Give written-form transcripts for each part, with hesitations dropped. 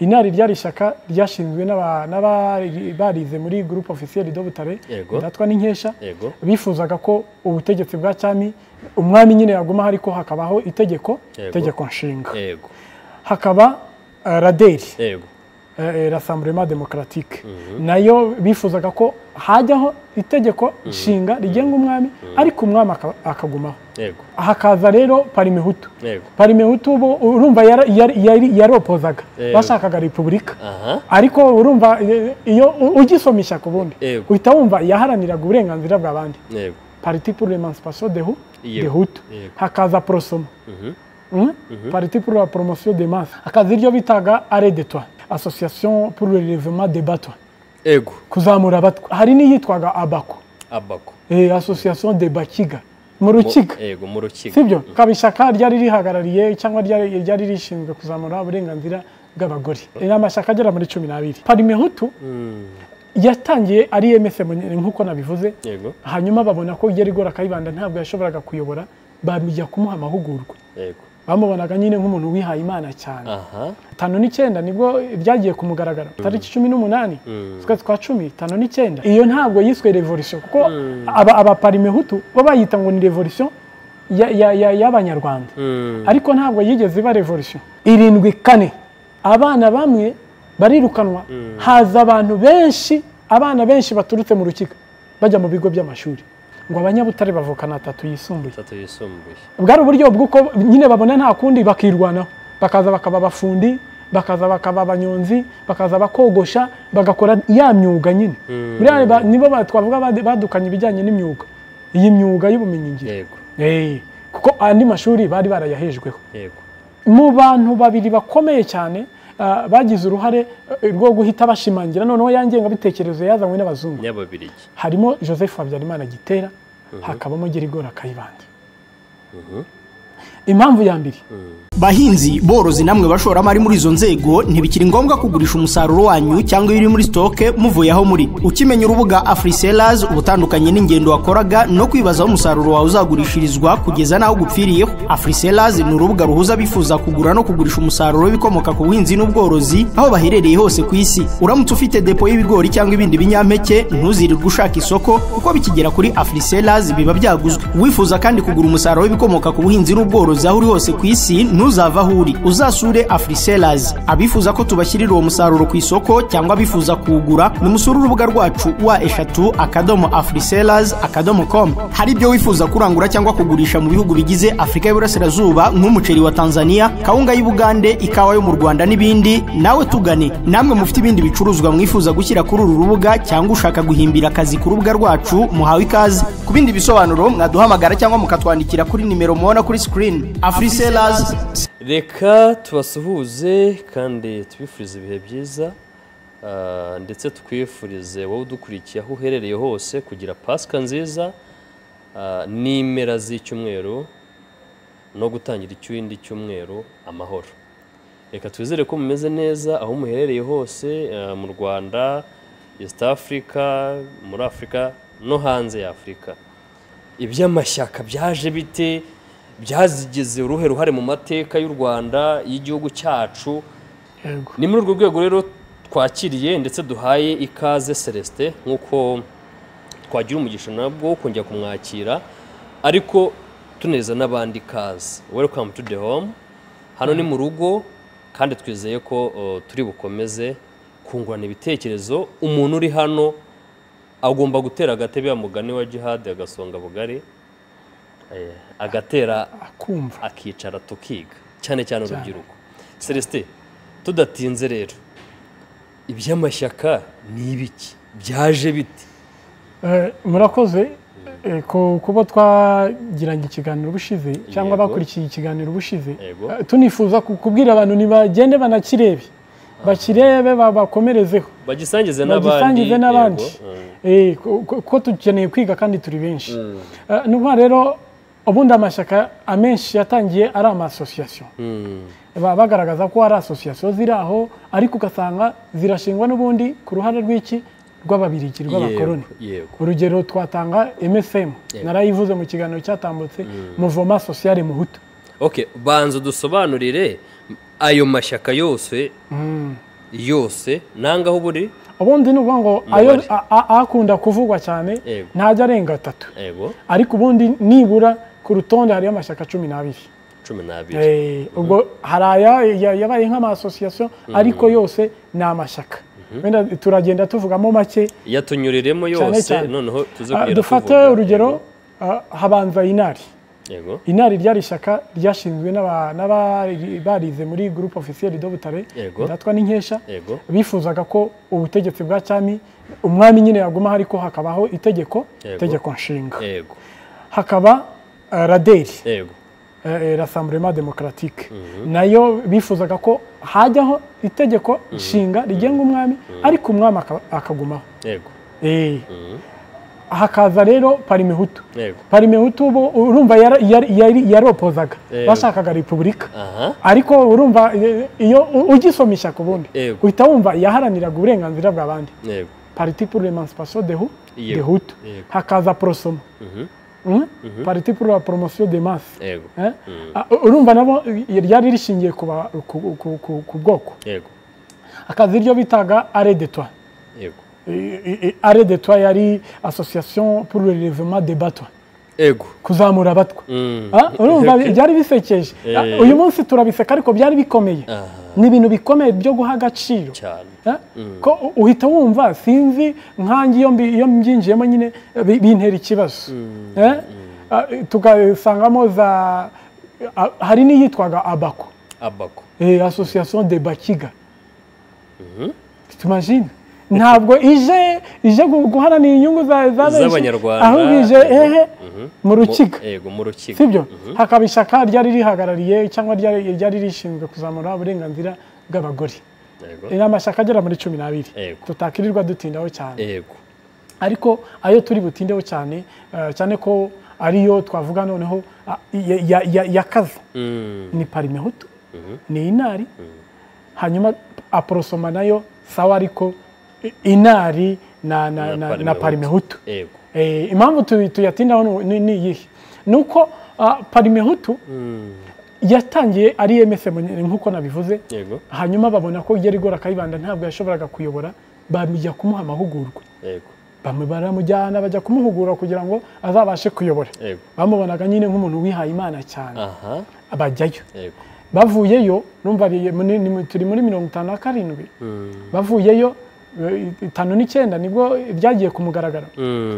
Inari ryari ishyaka ryashinzwe n'abari barize muri Groupe Officiel de Butare, Indatwa n'Inkesha. Bifuzaga ko ubutegetsi bwa cyami, umwami nyine yaguma, ariko hakabaho itegeko nshinga. Hakaba Raderi, Rassemblement Démocratique, nayo bifuzaga ko hajyaho itegeko nshinga rigenga umwami, ariko umwami akagumaho. Hakaza rero Parimehutu. Parimehutu bo urumva yaropozaga, bashakaga repubulika, ariko urumva iyo ugisoma ishyaka ubundi uhita wumva yaharaniraga uburenganzira bw'abandi, Parti pour l'émancipation des Hutus. Hakaza Prosoma, Parti pour la promotion des masses. Hakaza iryo bitaga Arrêt de Toi, Association pour le relèvement des Batwa, kuzamura Abatwa. Hari n'iyitwaga Abako, Abako, Association des Bakiga, mu Rukiga. Yego, mu Rukiga. Sibyo? Kaba ishyaka ryari rihagarariye cyangwa ryari rishinzwe kuzamura uburenganzira bw'abagore. Ni amashyaka agera muri 12. Parimehutu yatangiye ari MSM nk'uko nabivuze, hanyuma babona ko Gerigora Kayibanda ntabwo yashoboraga kuyobora, bamujya kumuha amahugurwa. Bamubonaga nyine nk'umuntu wihaye Imana cyane. 59 nibwo byagiye kumugaragara, tariki 18 z'ukwezi kwa 10 59. Iyo ntabwo yiswe revolution, kuko aba Parimehutu bo bayita ngo ni revolution y'Abanyarwanda, ariko ntabwo yigeze iba revolution. 74 abana bamwe barirukanwa, haza abantu benshi, abana benshi baturutse mu Rukiga bajya mu bigo by'amashuri, ngo Abanyabutare bavukana 3 yisumbuye. Bwari uburyo bw'uko nyine babona nta kundi bakirwanaho, bakaza bakaba abafundi, bakaza bakaba abanyonzi, bakaza bakogosha, bagakora ya myuga nyine. Nibo twavuga badukanye ibijyanye n'imyuga, iyi myuga y'ubumenyingiro. Kuko andi mashuri bari barayahejweho. Mu bantu babiri bakomeye cyane bagize uruhare rwo guhita bashimangira noneho ya ngengabitekerezo yazanywe n'abazungu harimo Joseph Habyarimana Gitera, hakabamo Gerigora Kayibanda. Impamvu ya mbere, bahinzi borozi namwe bashoramari muri izo nzego, ntibikiri ngombwa kugurisha umusaruro wanyu cyangwa ibiri muri stoke muvuye aho muri. Ukimenya urubuga Afrisellers ubutandukanye n'ingendo wakoraga no kwibaza aho umusaruro wawe uzagurishirizwa kugeza naho gupfiriyeho. Afrisellers ni urubuga ruhuza abifuza kugura no kugurisha umusaruro w'ibikomoka ku buhinzi n'ubworozi aho baherereye hose ku isi. Uramutse ufite depo y'ibigori cyangwa ibindi binyampeke, ntuzirirwe ushaka isoko kuko bikigera kuri Afrisellers biba byaguzwe. Wifuza kandi kugura umusaruro w'ibikomoka ku buhinzi n'ubworozi aho uri hose ku isi, ntuzava aho uri, uzasure Afrisellers. Abifuza ko tubashyirira uwo musaruro ku isoko cyangwa abifuza kuwugura, nimusure urubuga rwacu www.afrisellers.com. Hari ibyo wifuza kurangura cyangwa kugurisha mu bihugu bigize Afurika y'Iburasirazuba nk'umuceri wa Tanzania, kawunga y'Ubugande, ikawa yo mu Rwanda n'ibindi, nawe tugane. Namwe mufite ibindi bicuruzwa mwifuza gushyira kuri uru rubuga cyangwa ushaka guhimbira akazi ku rubuga rwacu, muhawe ikaze. Ku bindi bisobanuro mwaduhamagara cyangwa mukatwandikira kuri nimero mubona kuri screen. Afrisellers. Reka tubasuhuze kandi tubifurize ibihe byiza, ndetse twifurize wowe udukurikiye aho uherereye hose kugira Pasika nziza n'impera z'icyumweru no gutangira ikindi cyumweru amahoro. Reka twizere ko mumeze neza aho muherereye hose, mu Rwanda, East Africa, muri Afurika no hanze ya Afurika. Iby'amashyaka byaje bite? Byazigize uruhe ruhare mu mateka y'u Rwanda, y'igihugu cyacu? Ni muri urwo rwego rero twakiriye ndetse duhaye ikaze Celestin, nk'uko twagira umugisha nabwo wo kongera kumwakira, ariko tuneza n'abandi ikaze. Welcome to the home. Hano ni mu rugo, kandi twizeye ko turi bukomeze kungurana ibitekerezo. Umuntu uri hano agomba gutera agatebe ya mugani wa Jihad, agasonga bugari, agatera akumva, akicara tukiga, cyane cyane urubyiruko. Celestin, tudatinze rero, iby'amashyaka ni ibiki? Byaje bite? Murakoze kuba twagiranye ikiganiro ubushize cyangwa bakurikiye ikiganiro ubushize. Tunifuza kubwira abantu nibagende banakirebe, bakirebe, bakomerezeho, bagisangize n'abandi, kuko dukeneye kwiga kandi turi benshi. Nuba rero ubundi amashyaka amenshi yatangiye ari ama association, bagaragaza ko ari association ziri aho, ariko ugasanga zirashingwa n'ubundi ku ruhare rw'iki, rw'Ababirigi, rw'abakoloni. Urugero twatanga MSM, narayivuze mu kiganiro cyatambutse, Mouvement Social Muhutu. Okay, banza dusobanurire ayo mashyaka yose. Yose nangaho buri ubundi ni ukuvuga ngo ayo akunda kuvugwa cyane ntajya arenga 3. Yego. Ariko ubundi nibura ku rutonde hariyo amashyaka 12. 12. Ubwo hari aya yabaye nk'ama association ariko yose ni amashyaka. Wenda turagenda tuvugamo make. Yatunyuriremo yose noneho tuze kugera dufate urugero habanza Inari. Yego. Inari ryari ishyaka ryashinzwe n'abarize muri groupe officielle de Butare ndatwa n'inkesha. Bifuzaga ko ubutegetsi bwa cyami umwami nyine yaguma ariko hakabaho itegeko nshinga. Yego. Hakaba Raderi. Yego. Rassemblement démocratique. Nayo bifuzaga ko hajyaho itegeko nshinga rigenga umwami ariko umwami akagumaho. Yego. Hakaza rero Parmehutu. Yego. Parmehutu bo urumva yaropozaga bashakaga republika. Ariko urumva iyo ugisoma ishyaka ubundi uhita wumva yaharaniraga uburenganzira bw'abandi. Yego. Parti pour l'émancipation des Hutus. Hakaza Prosoma. Parti pour la promotion des masses. Yego. Urumva nabo ryari rishingiye ku bwoko. Yego. Hakaza iryo bitaga Arrêt de Toi. Yego. Arrêt de Toi yari association pour le relèvement des Batwa. Yego. Kuzamura abatwa. Urumva byari bisekeje. Uyu munsi turabiseka ariko byari bikomeye. Ni ibintu bikomeye byo guha agaciro. Cyane. Ko uhita wumva sinzi nkangi iyo mbyinjiyemo nyine bintera ikibazo. Tugasangamo za hari n'iyitwaga Abako. Abako. Association des Bakiga. T'imagines? Ntabwo ije guharanira inyungu z'abanyarwanda ahubwo ije mu rukiga. Yego, mu rukiga. Sibyo? Hakaba ishyaka ryari rihagarariye cyangwa ryari rishinzwe kuzamura uburenganzira bw'abagore. Yego. Ni amashyaka agera muri 12. Tutakirirwa dutindaho cyane. Yego. Ariko ayo turi butindeho cyane cyane ko ariyo twavuga noneho yakaza. Ni Parmehutu, ni Inari, hanyuma Aprosoma nayo sawa ariko Inari na Parmehutu. Yego. Impamvu tuyatindaho ni iyihe? Nuko Parmehutu yatangiye ari MSM nkuko nabivuze. Yego. Hanyuma babona ko Gerigora Kayibanda ntabwo yashoboraga kuyobora, bamujya kumuha amahugurwa. Yego. Bamwe baramujyana bajya kumuhugura kugira ngo azabashe kuyobora. Yego. Bamubonaga nyine nk'umuntu wihaye Imana cyane. Abajyayo. Yego. Bavuyeyo numva turi muri 57. Bavuyeyo 59 nibwo byagiye kumugaragara.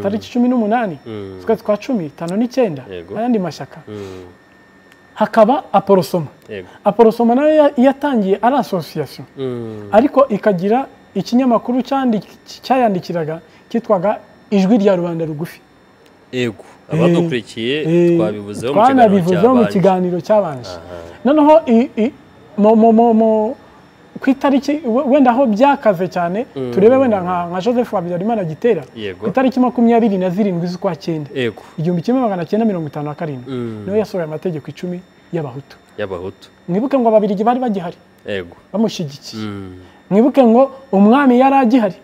Tariki 18 z'ukwezi kwa 10 59 ayandi mashyaka. Hakaba Aporosoma. Aporosoma nayo yatangiye ari association. Ariko ikagira ikinyamakuru cyayandikiraga cyitwaga Ijwi rya Rubanda Rugufi. Yego. Abadukurikiye twabivuzeho mu kiganiro cyabanje. Noneho ku itariki wenda aho byakaze cyane turebe wenda nka Joseph Habyarimana Gitera ku itariki 27 z'ukwa 9 1957 niwe yasohoye amategeko 10 y'abahutu. Y'abahutu. Mwibuke ngo ababirigi bari bagihari. Yego. Bamushyigikiye. Mwibuke ngo umwami yari agihari.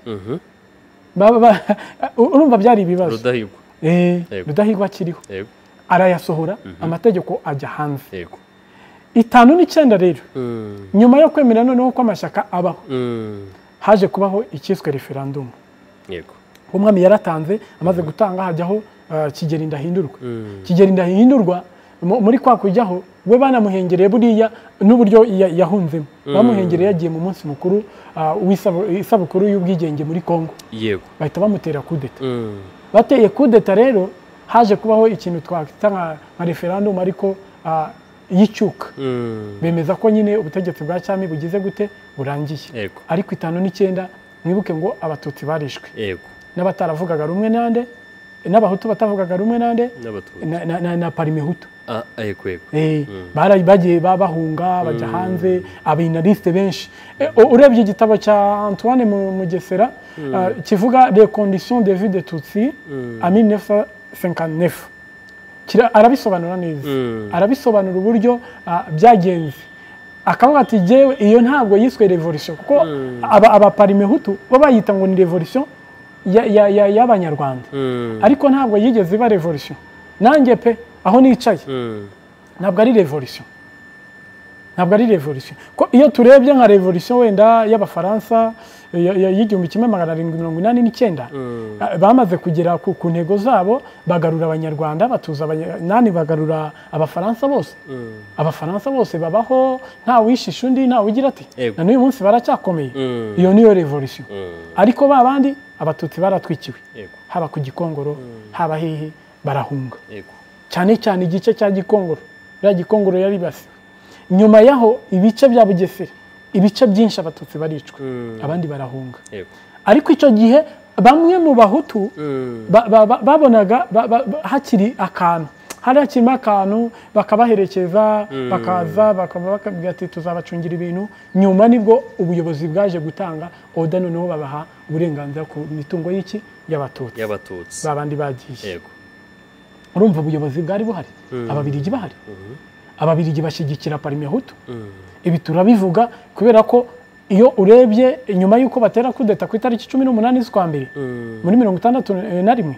Urumva byari ibibazo. Rudahigwa. Rudahigwa akiriho. Yego. Arayasohora amategeko ajya hanze. Yego. 59 rero nyuma yo kwemera noneho ko amashyaka abaho haje kubaho icyiswe referendum. Yego. Umwami yaratanze amaze gutanga hajyaho Kigeli Ndahindurwa. Kigeli Ndahindurwa muri kwa kujyaho we banamuhengereye buriya n'uburyo yahunzemo. Bamuhengereye yagiye mu munsi mukuru w'isabukuru y'ubwigenge muri Kongo. Yego. Bahita bamutera kudeta. Bateye kudeta rero haje kubaho ikintu twakwita nka referendum ariko y'icyuka. Bemeza ko nyine ubutegetsi bwa cyami bugize gute burangiye. Ariko 59 mwibuke ngo abatutsi barishwe. Yego. N'abataravugaga rumwe nande, n'abahutu batavugaga rumwe nande, na Parmehutu. Yego. Bari bagiye babahunga bajya hanze abinaliste benshi. Urebye igitabo cya Antoine Mugesera kivuga les conditions de vie des Tutsis en 1959. Arabisobanura neza. Arabisobanura uburyo byagenze. Akavuga ati jewe iyo ntabwo yiswe revolution kuko aba Parmehutu bo bayita ngo ni revolution y'abanyarwanda. Ariko ntabwo yigeze iba revolution. Nanjye pe aho nicaye ntabwo ari revolution. Ntabwo ari revolution. Ko iyo turebye nka revolution wenda y'Abafaransa y'1789, bamaze kugera ku ntego zabo, bagarura Abanyarwanda, batuza nani, bagarura Abafaransa bose. Abafaransa bose babaho nta wishisha undi, nta ugira ati na n'uyu munsi baracyakomeye. Iyo niyo revolution. Ariko babandi Abatutsi baratwikiwe, haba ku Gikongoro, haba hehe, barahunga. Cyane cyane igice cya Gikongoro, ya Gikongoro yaribasiwe. Nyuma yaho ibice bya Bugesera, ibice byinshi Abatutsi baricwa, abandi barahunga. Ariko icyo gihe bamwe mu Bahutu babonaga hakiri akantu, hari hakirimo akantu, bakabaherekeza, bakaza bakababwira ati tuzabacungira ibintu. Nyuma nibwo ubuyobozi bwaje gutanga oda, noneho babaha uburenganzira ku mitungo y'iki y'Abatutsi, babandi bagiye. Urumva ubuyobozi bwari buhari, Ababirigi bahari, Ababirigi bashyigikira Parmehutu. Ibi turabivuga kubera ko iyo urebye nyuma y'uko batera kudeta ku itariki 18 z'ukwa mbere muri 1961,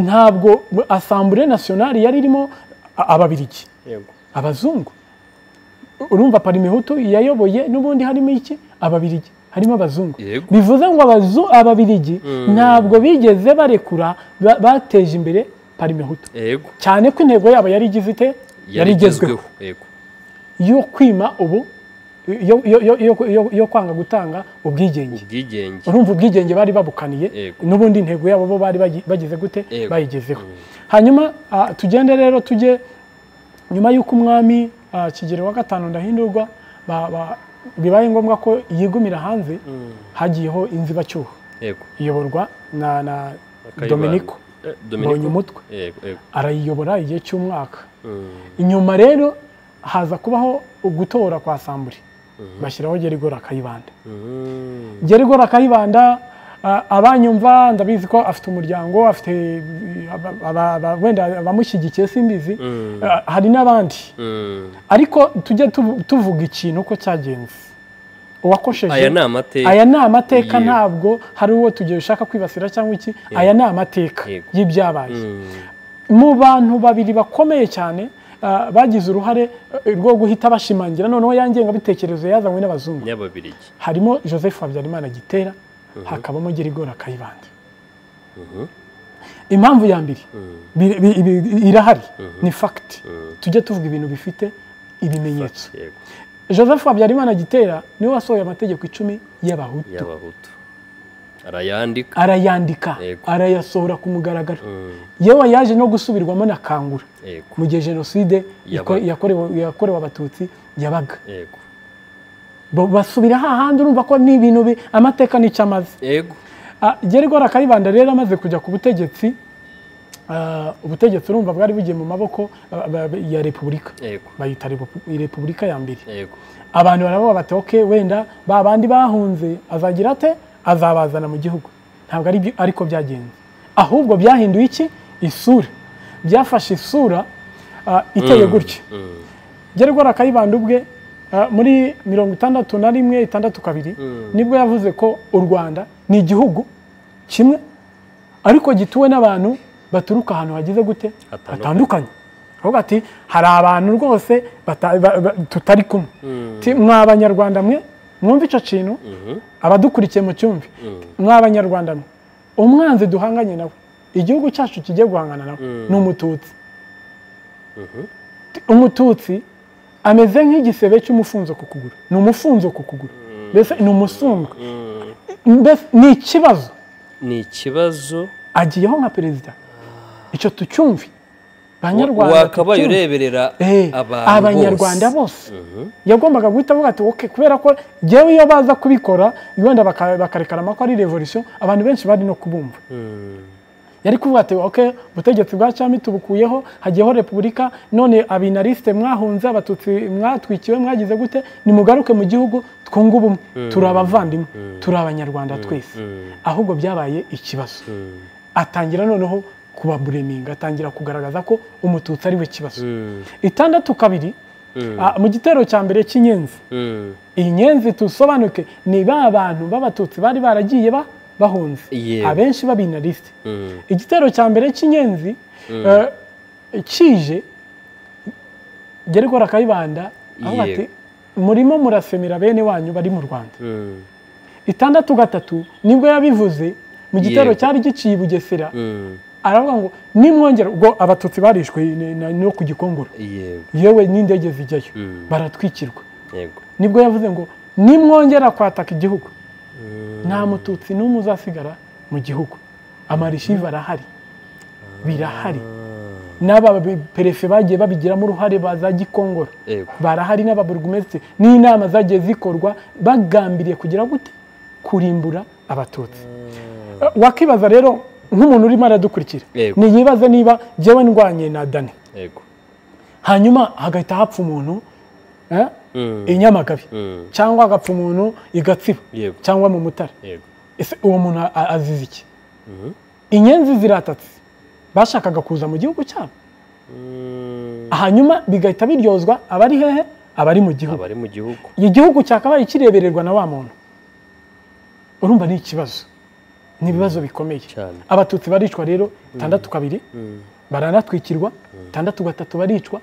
ntabwo Assemblée Nationale yari irimo Ababirigi, abazungu. Urumva Parmehutu yayoboye n'ubundi harimo iki, Ababirigi, harimo abazungu. Bivuze ngo Ababirigi ntabwo bigeze barekura, bateje imbere Parmehutu. Cyane ko intego yabo yari igize ite, yari igezweho yo kwima ubu, yo kwanga gutanga ubwigenge. Urumva ubwigenge bari babukaniye, n'ubundi intego yabo bo bari bagize gute, bayigezeho. Hanyuma tugende rero tujye nyuma y'uko umwami Kigeli wa gatanu Ndahindurwa bibaye ngombwa ko yigumira hanze, hagiyeho inzibacyuho iyoborwa na Dominico Mbonyumutwe, arayiyobora igihe cy'umwaka. Inyuma rero haza kubaho ugutora kwa Assemblée, bashyiraho Gerigora Kayibanda. Gerigora Kayibanda, abanyumva ndabizi ko afite umuryango, afite wenda abamushyigikiye simbizi, hari n'abandi. Ariko tujye tuvuga ikintu uko cyagenze. Uwakosheje, aya ni amateka, ntabwo hari uwo tugiye ushaka kwibasira cyangwa iki, aya ni amateka y'ibyabaye. Mu bantu babiri bakomeye cyane bagize uruhare rwo guhita bashimangira noneho ya ngengabitekerezo yazanywe n'abazungu harimo Joseph Habyarimana Gitera, hakabamo Gerigora Kayibanda. Impamvu ya mbere irahari, ni fact, tujye tuvuga ibintu bifite ibimenyetso. Joseph Habyarimana Gitera niwe wasohoye amategeko 10 y'Abahutu. Arayandika, arayasohora ku mugaragaro. Yewe yaje no gusubirwamo na Kangura mu gihe jenoside yakorewe Abatutsi yabaga. Basubira hahandi, urumva ko ni ibintu amateka n'icyo amaze. Gerigora Kayibanda rero amaze kujya ku butegetsi, ubutegetsi urumva bwari bugiye mu maboko ya Repubulika, bayita Repubulika ya mbere. Abantu baravuga bati okay, wenda babandi bahunze azagira ate, azabazana mu gihugu. Ntabwo ari ariko byagenze, ahubwo byahinduye iki, isura. Byafashe isura iteye gutya. Gerigora Kayibanda ubwe muri 1961 62 nibwo yavuze ko u Rwanda ni igihugu kimwe ariko gituwe n'abantu baturuka ahantu hagize gute, hatandukanye. Avuga ati hari abantu rwose tutari kumwe. Mwa Abanyarwanda mwe mwumve icyo kintu, abadukurikiye mu cyumvi, mwa Abanyarwanda mwe, umwanzi duhanganye nawe, igihugu cyacu kigiye guhangana nawe ni Umututsi. Umututsi ameze nk'igisebe cy'umufunzo ku kuguru, ni umufunzo ku kuguru, mbese ni umusumbwe, mbese ni ikibazo, ni ikibazo. Agiyeho nka perezida, icyo tucyumve Banyarwanda, wakabaye ureberera Abanyarwanda bose. Yagombaga guhita avuga ati okay, kubera ko jewe iyo baza kubikora wenda bakarekarama ko ari revolution, abantu benshi bari no kubumva. Yari kuvuga ati okay, ubutegetsi bwa cyami tubukuyeho, hagiyeho repubulika, none abinariste mwahunze, Abatutsi mwatwikiwe, mwagize gute, nimugaruke mu gihugu twunge ubumwe, turi abavandimwe, turi Abanyarwanda twese. Ahubwo byabaye ikibazo. Atangira noneho kubabureminga, atangira kugaragaza ko Umututsi ari we kibazo. 62 mu gitero cya mbere cy'inyenzi, iyi nyenzi tusobanuke ni ba bantu b'Abatutsi bari baragiye bahunze, abenshi babinariste. Igitero cya mbere cy'inyenzi kije Gerigora Kayibanda Aho bati murimo murasemera bene wanyu bari mu Rwanda. 63 nibwo yabivuze mu gitero cyari giciye Bugesera. Aravuga ngo nimwongera ubwo abatutsi barishwe no ku Gikongoro. Yewe n'indege zijyayo baratwikirwa. Nibwo yavuze ngo nimwongera kwataka igihugu nta mututsi n'umwe uzasigara mu gihugu. Amarishiva arahari, birahari, n'aba perefe bagiye babigiramo uruhare baza Gikongoro barahari, n'ababurugumesitiri n'inama zagiye zikorwa bagambiriye kugira gute kurimbura abatutsi. Wakibaza rero nk'umuntu urimo aradukurikira niyibaze niba jyewe ndwanye na Dani hanyuma hagahita hapfa umuntu i Nyamagabe cyangwa agapfa umuntu i Gatsibo cyangwa mu Mutara, ese uwo muntu azize iki? Inyenzi ziratatse bashakaga kuza mu gihugu cyabo, hanyuma bigahita biryozwa abari hehe? Abari mu gihugu. Igihugu cyakabaye kirebererwa na wa muntu. Urumva ni ikibazo, ni ibibazo bikomeye. Abatutsi baricwa rero 62 baranatwikirwa, 63 baricwa.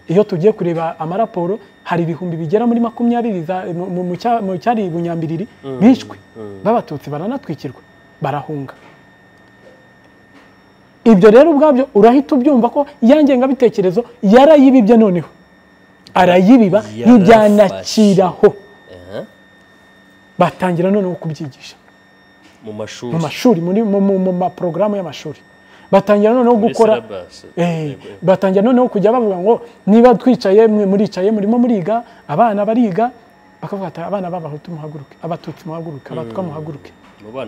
Iyo tugiye kureba amaraporo hari ibihumbi bigera muri 20 mu cyari Bunyambiriri bishwe b'abatutsi, baranatwikirwa barahunga. Ibyo rero ubwabyo urahita ubyumva ko yangengabitekerezo yarayibibye, noneho arayibiba ntibyanakiraho. Batangira noneho kubyigisha mu mashuri, mu maporogaramu y'amashuri. Batangira noneho gukora, batangira noneho kujya bavuga ngo niba twicaye muricaye murimo muriga, abana bariga, bakavuga ati abana b'abahutu muhaguruke, abatutsi muhaguruke, abatwa muhaguruke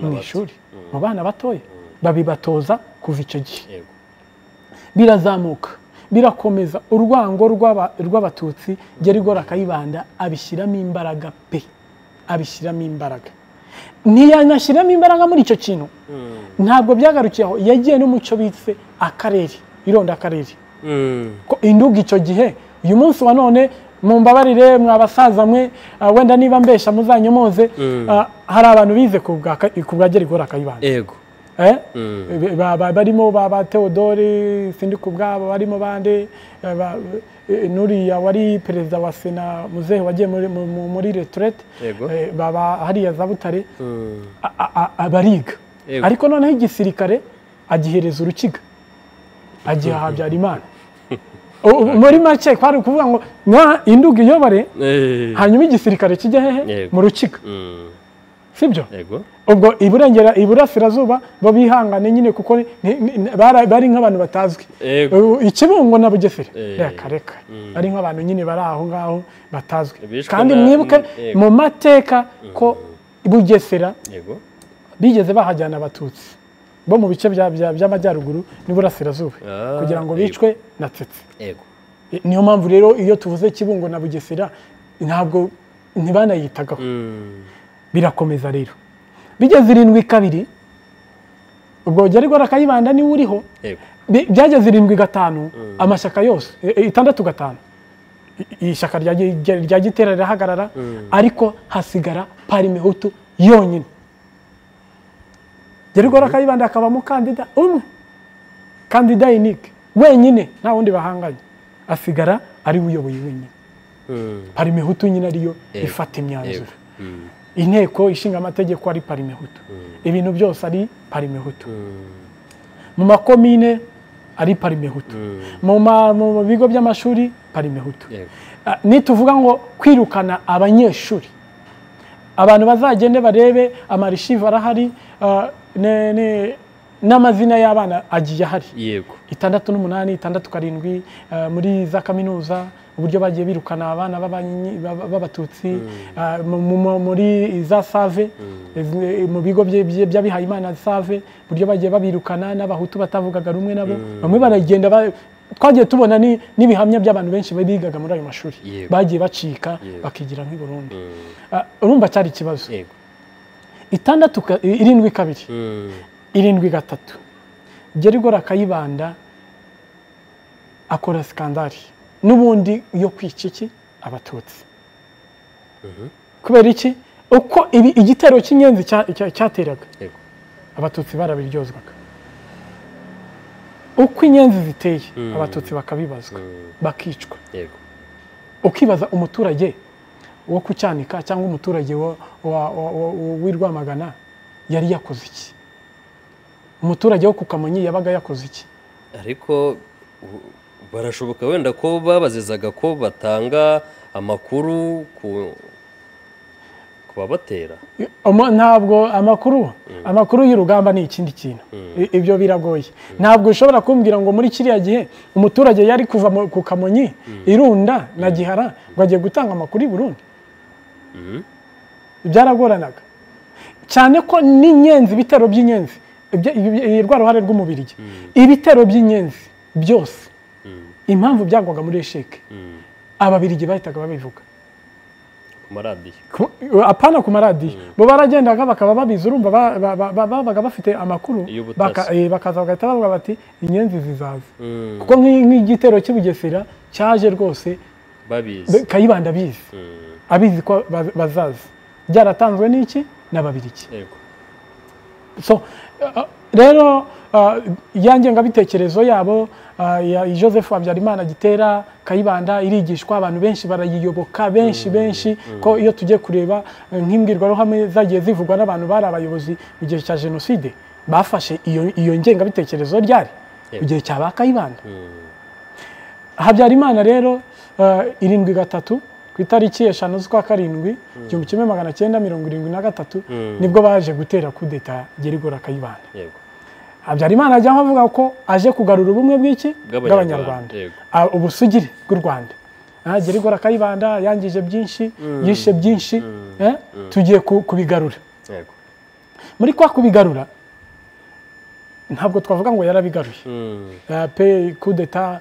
mu ishuri, mu bana batoya. Babibatoza kuva icyo gihe. Birazamuka birakomeza, urwango rw'abatutsi Gerigora Kayibanda abishyiramo imbaraga pe, abishyiramo imbaraga. Ntiyanashyiramo imbaraga muri icyo kintu, ntabwo byagarukiye aho, yagiye no mu cyo bitse akarere, ironda akarere. Ko induga icyo gihe, uyu munsi wa none mumbabarire mwabasaza mwe, wenda niba mbesha muzanyomoze, hari abantu bize ku bwa Gerigora Kayibanda. Yego. Barimo ba Theodore Sindikubwabo, barimo bande nuriya wari perezida wa Sena muzehe wagiye muri retraite, baba hariya za Butare, abariga. Ariko noneho igisirikare agihereza urukiga, agiha Habyarimana. Muri make kwari ukuvuga ngo induga iyobare, hanyuma igisirikare kijya hehe? Mu rukiga. Sibyo? Ubwo iburengera iburasirazuba bo bihangane nyine kuko bari nk'abantu batazwi. Ikibungo na Bugesera reka reka ari nk'abantu nyine bari aho ngaho batazwi. Kandi mwibuke mu mateka ko Bugesera bigeze bahajyana abatutsi bo mu bice by'amajyaruguru n'iburasirazuba kugira ngo bicwe na Tsetse. Niyo mpamvu rero iyo tuvuze Kibungo na Bugesera ntabwo ntibanayitagaho. Birakomeza rero bigeze 72, ubwo Gerigora Kayibanda niwe uriho. Byageze 75 amashyaka yose 65 ishyaka rya Gitera rirahagarara, ariko hasigara Parmehutu yonyine. Gerigora Kayibanda akaba umukandida umwe, kandida unique wenyine, nta wundi bahanganye, asigara ari uyoboye wenyine. Parmehutu nyine ariyo ifata imyanzuro. Inteko ishinga amategeko ari Parmehutu, ibintu byose ari Parmehutu, mu makomine ari Parmehutu, mu bigo by'amashuri Parmehutu. Nituvuga ngo kwirukana abanyeshuri, abantu bazagende barebe amarishiva arahari, n'amazina y'abana agiye ahari. 68, 67 muri za kaminuza, uburyo bagiye birukana abana b'abatutsi muri za Save, mu bigo by'abihayimana Save, uburyo bagiye babirukana n'abahutu batavugaga rumwe nabo, bamwe baragenda. Twagiye tubona n'ibihamya by'abantu benshi bigaga muri ayo mashuri bagiye bacika bakigira nk'i Burundi. Urumva cyari ikibazo. 6 72 73 Gerigora Kayibanda akora skandali n'ubundi yo kwica iki abatutsi. Kubera iki? Uko igitero cy'inyenzi cyateraga abatutsi barabiryozwaga, uko inyenzi ziteye abatutsi bakabibazwa bakicwa. Ukibaza umuturage wo kucyanika cyangwa umuturage w'i Rwamagana yari yakoze iki? Umuturage wo ku Kamonyi yabaga yakoze iki? Ariko barashoboka wenda ko babazizaga ko batanga amakuru ku babatera. Ntabwo amakuru y'urugamba ni ikindi kintu. Ibyo biragoye. Ntabwo ushobora kumbwira ngo muri kiriya gihe umuturage yari kuva ku Kamonyi Irunda na Gihara ngo agiye gutanga amakuru i Burundi. Byaragoranaga cyane ko n'inyenzi, ibitero by'inyenzi, rwa ruhare rw'umubirigi, ibitero by'inyenzi byose impamvu byagwaga muri esheke ababirigi bahitaga babivuga ku maradiyo. Apana ku maradiyo, bo baragendaga bakaba babizi, urumva babaga bafite amakuru, bakaza bagahita bavuga bati inyenzi zizaza. Kuko nk'igitero cy'i Bugesera cyaje rwose babizi, Kayibanda abizi, abizi ko bazaza, byaratanzwe n'iki n'ababirigi. So rero ya ngengabitekerezo yabo ya Joseph Habyarimana gitera Kayibanda irigishwa, abantu benshi barayiyoboka, benshi benshi, ko iyo tugiye kureba nk'imbwirwaruhame zagiye zivugwa n'abantu bari abayobozi mu gihe cya jenoside bafashe iyo ngengabitekerezo ryari mu gihe cya ba Kayibanda. Habyarimana rero 73 ku itariki 5 z'ukwa 7 1973 nibwo baje gutera kudeta Gerigora Kayibanda. Habyarimana ajya avuga ko aje kugarura ubumwe bw'iki bw'Abanyarwanda, ubusugire bw'u Rwanda. Gerigora Kayibanda yangije byinshi, yishe byinshi, tugiye kubigarura. Muri kwa kubigarura ntabwo twavuga ngo yarabigaruye. Pe kudeta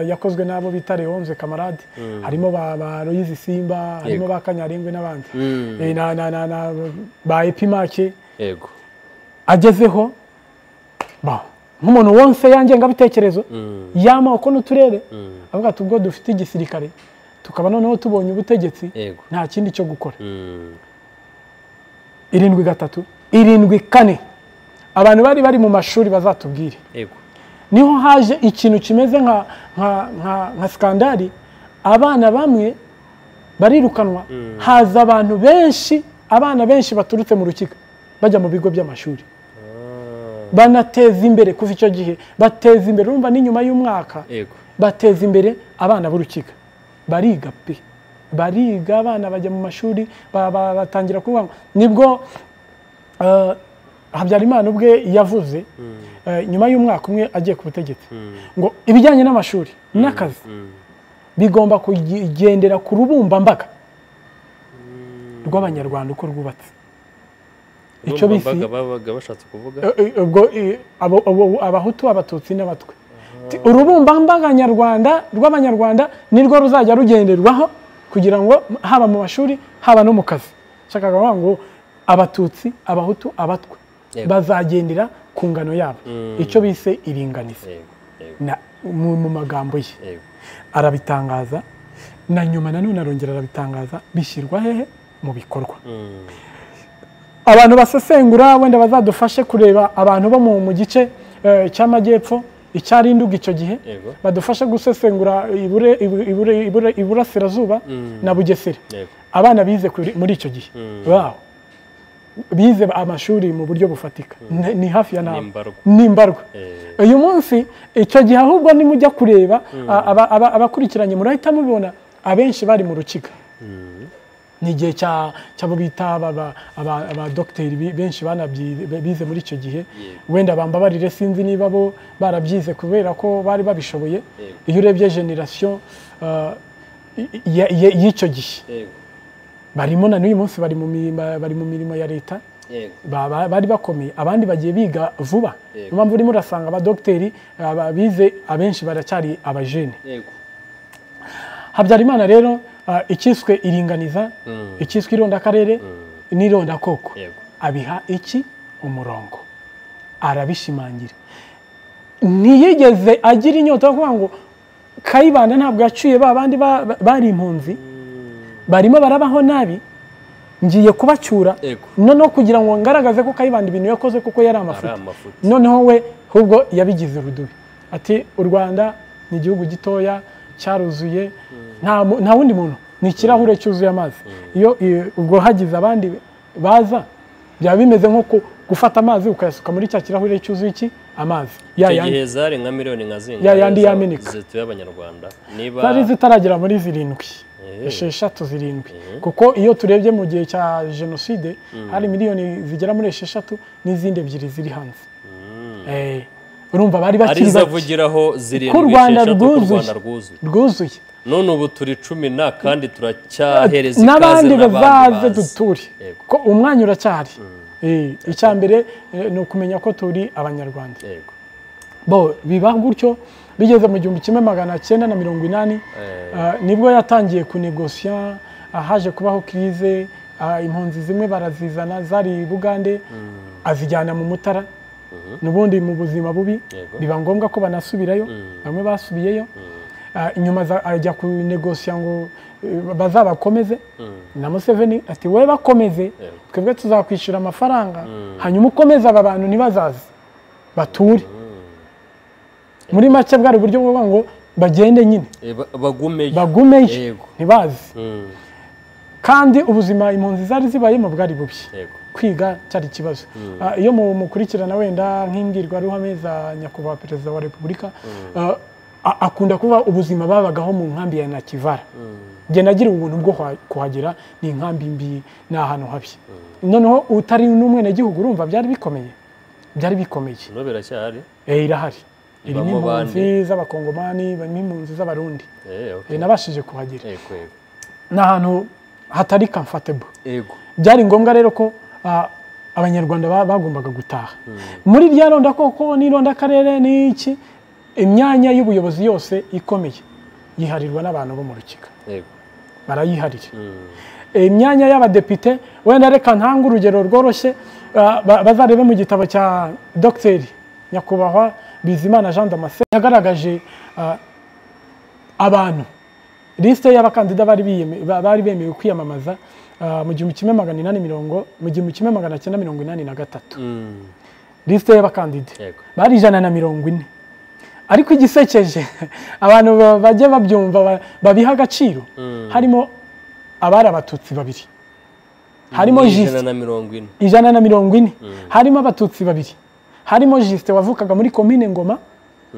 yakozwe n'abo bita Leonze Kamarade, harimo ba Loyizi Simba, harimo ba Kanyarengwe n'abandi, na ba Epimake. Yego. Agezeho nk'umuntu wonse yanjye ngabitekerezo y'amoko n'uturere, avuga ati ubwo dufite igisirikare tukaba noneho tubonye ubutegetsi, nta kindi cyo gukora. 73 74 abantu bari bari mu mashuri bazatubwire. Niho haje ikintu kimeze nka nka nka skandali, abana bamwe barirukanwa, haza abantu benshi, abana benshi baturutse mu rukiko bajya mu bigo by'amashuri. Banateza imbere kuva icyo gihe, bateza imbere, urumva ni nyuma y'umwaka, bateza imbere abana b'urukiko. Bariga pe, bariga, abana bajya mu mashuri, batangira kuvuga. Nibwo Habyarimana ubwe yavuze nyuma y'umwaka umwe agiye ku butegetsi ngo ibijyanye n'amashuri n'akazi bigomba kugendera ku rubumbambaga rw'Abanyarwanda uko rwubatse. Icyo babaga bashatse kuvuga ubwo Abahutu, Abatutsi n'Abatwa, urubumbambaga nyarwanda rw'Abanyarwanda nirwo ruzajya rugenderwaho kugira ngo haba mu mashuri haba no mu kazi. Shakaga ngo Abatutsi, Abahutu, Abatwa bazagendera ku ngano yabo, icyo bise iringaniza mu magambo ye. Arabitangaza na nyuma nanone arongera arabitangaza, bishyirwa hehe mu bikorwa. Abantu basesengura wenda bazadufashe kureba abantu bo mu gice cy'amajyepfo icyari Nduga icyo gihe, badufashe gusesengura iburasirazuba na Bugesera. Abana bize muri icyo gihe baho bize amashuri mu buryo bufatika, ni hafi ya nabo, nimbarwa. Uyu munsi icyo gihe ahubwo nimujya kureba abakurikiranye murahita mubibona, abenshi bari mu rukiga. Ni igihe cy'abo bita aba dogiteri benshi bize muri icyo gihe, wenda bambabarire sinzi niba bo barabyize kubera ko bari babishoboye. Iyo urebye generation y'icyo gihe barimo na n'uyu munsi bari mu mirimo ya leta, bari bakomeye, abandi bagiye biga vuba. Niyo mpamvu urimo urasanga abadogiteri bize abenshi baracyari abajene. Habyarimana rero ikiswe iringaniza, ikiswe irondakarere n'irondakoko, abiha iki umurongo, arabishimangira. Ntiyigeze agira inyota yo kuvuga ngo Kayibanda ntabwo yaciye ba bandi bari impunzi barimo barabaho nabi, ngiye kubacyura noneho kugira ngo ngaragaze ko Kayibanda ibintu yakoze kuko yari amafuti. Noneho we ahubwo yabigize urudubi, ati u Rwanda ni igihugu gitoya cyaruzuye, Nta wundi muntu, ni ikirahure cyuzuye amazi. Iyo ubwo hagize abandi baza byaba bimeze nko gufata amazi ukayasuka muri cya kirahure cyuzuye iki amazi. Icyo gihe zari nka miliyoni nka zingahe ya yandi yameneka zituye abanyarwanda? Niba zari zitaragera muri 7, 6, 7, kuko iyo turebye mu gihe cya jenoside hari miliyoni zigera muri 6 n'izindi 2 ziri hanze. Urumva bari bakiri bake. Arizavugiraho 7, 6 rwuzuye. None ubu turi 10 na kandi turacyahereza ikaze n'abandi bazaze duture, ko umwanya uracyahari. Icya mbere ni ukumenya ko turi abanyarwanda. Bo biba gutyo bigeze mu 1980 nibwo yatangiye kunegosiya, haje kubaho krize, impunzi zimwe barazizana zari Bugande azijyana mu Mutara, n'ubundi mu buzima bubi, biba ngombwa ko banasubirayo, bamwe basubiyeyo. Inyuma ajya kunegosiya ngo bazabakomeze, na Museveni ati we bakomeze, twebwe tuzakwishyura amafaranga, hanyuma ukomeze aba bantu ntibazaze bature. Muri make bwari uburyo bwo ngo bagende nyine bagumeyo ntibaze. Kandi ubuzima impunzi zari zibayemo bwari bubi, kwiga cyari ikibazo. Iyo mukurikirana wenda nk'imbwirwaruhame za nyakubahwa perezida wa repubulika, akunda kuba ubuzima babagaho mu nkambi ya Nakivara. Njye nagira ubuntu bwo kuhagera, ni inkambi mbi, ni ahantu habi. Noneho utari n'umwenegihugu urumva byari bikomeye, byari bikomeye. No biracyahari? Irahari. Irimo impunzi z'abakongomani, barimo impunzi z'abarundi. Nabashije kuhagera. Ni ahantu hatari comfortable. Byari ngombwa rero ko abanyarwanda bagombaga gutaha. Muri rya ronda koko n'ironda karere n'iki, imyanya y'ubuyobozi yose ikomeye yiharirwa n'abantu bo mu Rukika. Barayiharira. Imyanya y'abadepite, wenda reka ntanga urugero rworoshye, bazarebe mu gitabo cya Dr. Nyakubahwa Bizimana Jean Damascene, yagaragaje abantu liste y'abakandida bari bemewe kwiyamamaza mu 1983. Liste y'abakandida bari 140. Ariko igisekeje abantu bajye babyumva babiha agaciro, harimo abari abatutsi babiri, harimo Justin 140, harimo abatutsi babiri, harimo Justin wavukaga muri komine Ngoma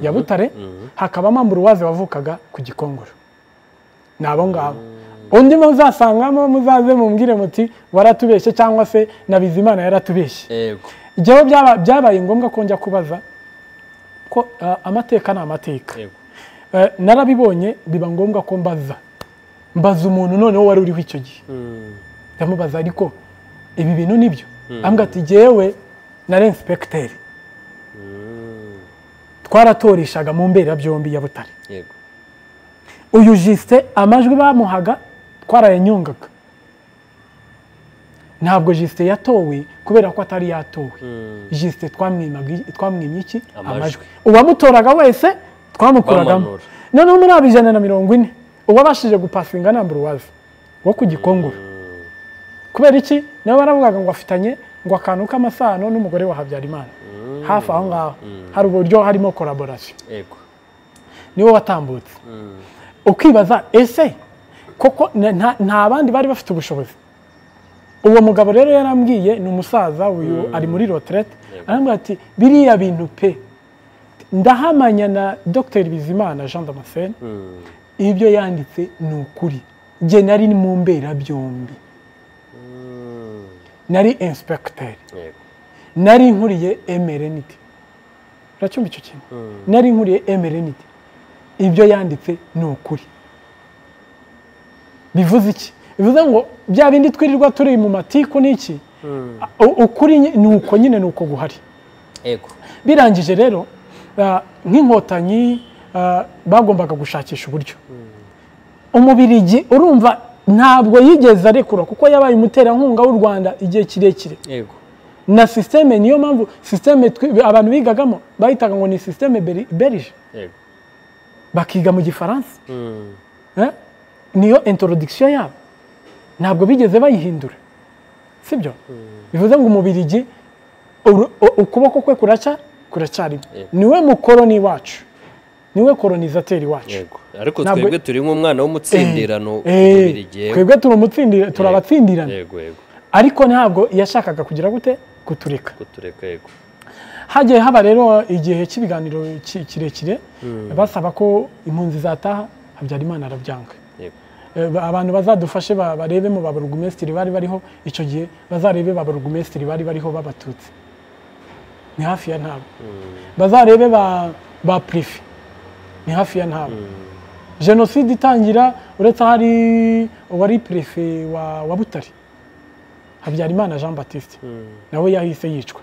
ya Butare, hakabamo Amburuwaze wavukaga ku Gikongoro. Nabo ngabo undi muzasangamo muzaze mumbwire muti waratubeshye cyangwa se na Bizimana yaratubeshye. Igihe byabaye ngombwa ko njya kubaza ko amateka ni amateka. Narabibonye biba ngombwa ko mbaza umuntu noneho wari uriho icyo gihe. Ndamubaza ariko ibi bintu nibyo? Ambwira ati jyewe nari inspecteur, twaratoreshaga mu mberabyombi ya Butare. Uyu Justin amajwi bamuhaga twarayanyungaga. Ntabwo Justin yatowe kubera ko atari yatowe. Justin twamwimye iki? Amajwi. Uwamutoraga wese twamukuragamo. Noneho muri abo 140 uwabashije gupasinga na Amburuwaze wo ku Gikongoro. Kubera iki? Nabo baravugaga ngo afitanye ngo akantu k'amasano n'umugore wa Habyarimana. Hafi aho ngaho hari uburyo harimo collaboration. Niwe watambutse. Ukibaza ese koko nta bandi bari bafite ubushobozi? Uwo mugabo rero yarambwiye, ni umusaza uyu ari muri retraite, arambwira ati biriya bintu pe ndahamanya na Dr. Bizimana Jean Damascene, ibyo yanditse ni ukuri. Njye nari mu mberabyombi, nari inspecteur, nari nkuriye MRND. Uracyumva icyo kintu? Nari nkuriye MRND. Ibyo yanditse ni ukuri. Bivuze iki? Bivuze ngo bya bindi twirirwa turi mu matiku n'iki, ukuri ni uko nyine, ni uko guhari. Birangije rero nk'inkotanyi bagombaga gushakisha uburyo. Umubirigi urumva ntabwo yigeze arekura kuko yabaye umuterankunga w'u Rwanda igihe kirekire. Na systeme, niyo mpamvu systeme abantu bigagamo bahitaga ngo ni systeme belge. Bakiga mu gifaransa. Niyo introduction yabo. Ntabwo bigeze bayihindura. Sibyo? Bivuze ngo umubirigi ukuboko kwe kuracyarimo. Niwe mukoroni wacu. Niwe kolonizateri wacu. Yego. Ariko twebwe turi nk'umwana w'umutsindirano Ububirigi. Twebwe turi umutsindira, turabatsindirana. Yego yego. Ariko ntabwo yashakaga kugira gute kutureka. Kutureka yego. Hagiye haba rero igihe cy'ibiganiro kirekire basaba ko impunzi zataha, Habyarimana arabyanga. Yego. Abantu bazadufashe barebe mu baburugumesitiri bari bariho icyo gihe, bazarebe baburugumesitiri bari bariho b'abatutsi. Ni hafi ya ntabo. Bazarebe ba prefe. Ni hafi ya ntabo. Jenoside itangira uretse hari uwari prefe wa Butare, Habyarimana Jean Baptiste, nawe yahise yicwa.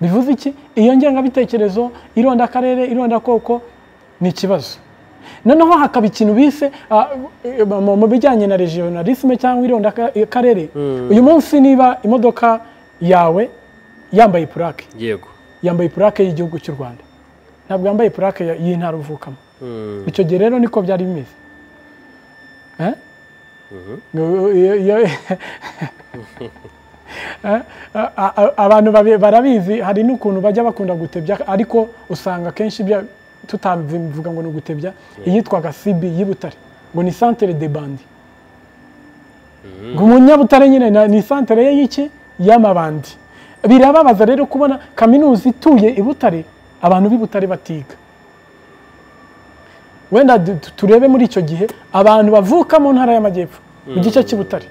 Bivuze iki? Iyo ngengabitekerezo ironda akarere, ironda koko ni ikibazo. Noneho hakaba ikintu bise mu bijyanye na regionalisme cyangwa ironda karere. Uyu munsi niba imodoka yawe yambaye plaque, yego, yambaye plaque y'igihugu cy'u Rwanda, ntabwo yambaye plaque y'intara uvukamo. Icyo gihe rero niko byari bimeze. Abantu barabizi, hari n'ukuntu bajya bakunda gutebya, ariko usanga kenshi tutabivuga ngo ni ugutebya. Iyitwaga CB y'Ibutare ngo ni centre de bandi, ngo umunyabutare nyine ni centre ye y'iki y'amabandi. Birababaza rero kubona kaminuza ituye i Butare, abantu b'i Butare batiga. Wenda turebe muri icyo gihe abantu bavuka mu ntara y'Amajyepfo mu gice cy'i Butare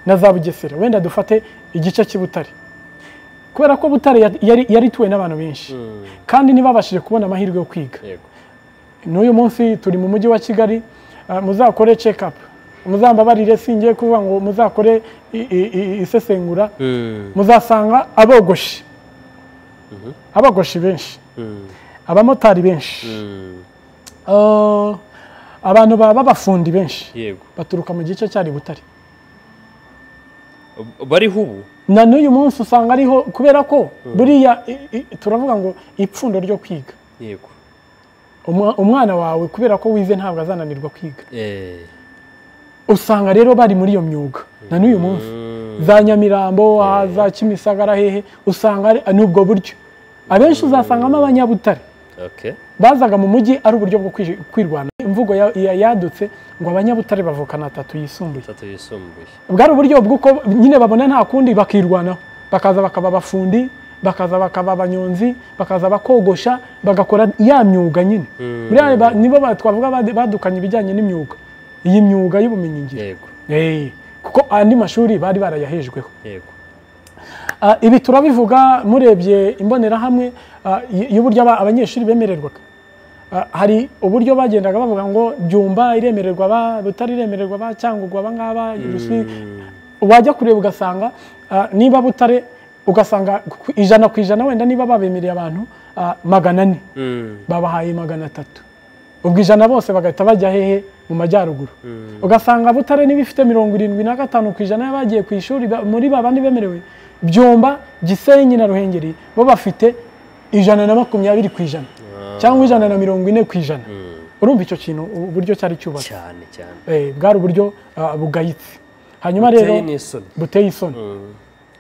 na za Bugesera, wenda dufate igice cy'i Butare, kubera ko Butare yari ituwe n'abantu benshi kandi ntibabashije kubona amahirwe yo kwiga. N'uyu munsi turi mu mujyi wa Kigali, muzakore check up, muzambabarire singiye kuvuga ngo muzakore isesengura, muzasanga abogoshi, abogoshi benshi, abamotari benshi, abantu b'abafundi benshi baturuka mu gice cyari Butare. Bariho ubu na n'uyu munsi usanga ariho, kubera ko buriya turavuga ngo ipfundo ryo kwiga. Yego. Umwana wawe kubera ko wize ntabwo azananirwa kwiga. Usanga rero bari muri iyo myuga na n'uyu munsi, za Nyamirambo, za Kimisagara, hehe, usanga n'ubwo buryo abenshi uzasangamo abanyabutare. Bazaga mu mujyi ari uburyo bwo kwirwana. Imvugo yadutse ngo abanyabutare bavukana atatu yisumbuye. Bwari uburyo bw'uko nyine babona nta kundi bakirwanaho, bakaza bakaba abafundi, bakaza bakaba abanyonzi, bakaza bakogosha, bagakora ya myuga nyine. Nibo twavuga badukanye ibijyanye n'imyuga, iyi myuga y'ubumenyingiro. Yego. Kuko andi mashuri bari barayahejweho. Yego. Ibi turabivuga murebye imbonerahamwe y'uburyo abanyeshuri bemererwaga. Hari uburyo bagendaga bavuga ngo Byumba iremererwa ba, Butare iremererwa ba, Cyangugu aba ngaba, Rusizi. Wajya kureba ugasanga niba Butare ugasanga 100% wenda niba babemereye abantu 400 babahaye 300, ubwo 100 bose bagahita bajya hehe? Mu majyaruguru. Ugasanga Butare niba ifite 75% y'abagiye ku ishuri muri babandi bemerewe, Byumba, Gisenyi na Ruhengeri bo bafite 120% cyangwa 140%. Urumva icyo kintu uburyo cyari cyubatse cyane cyane. Bwari uburyo bugayitse. Hanyuma rero buteye isoni.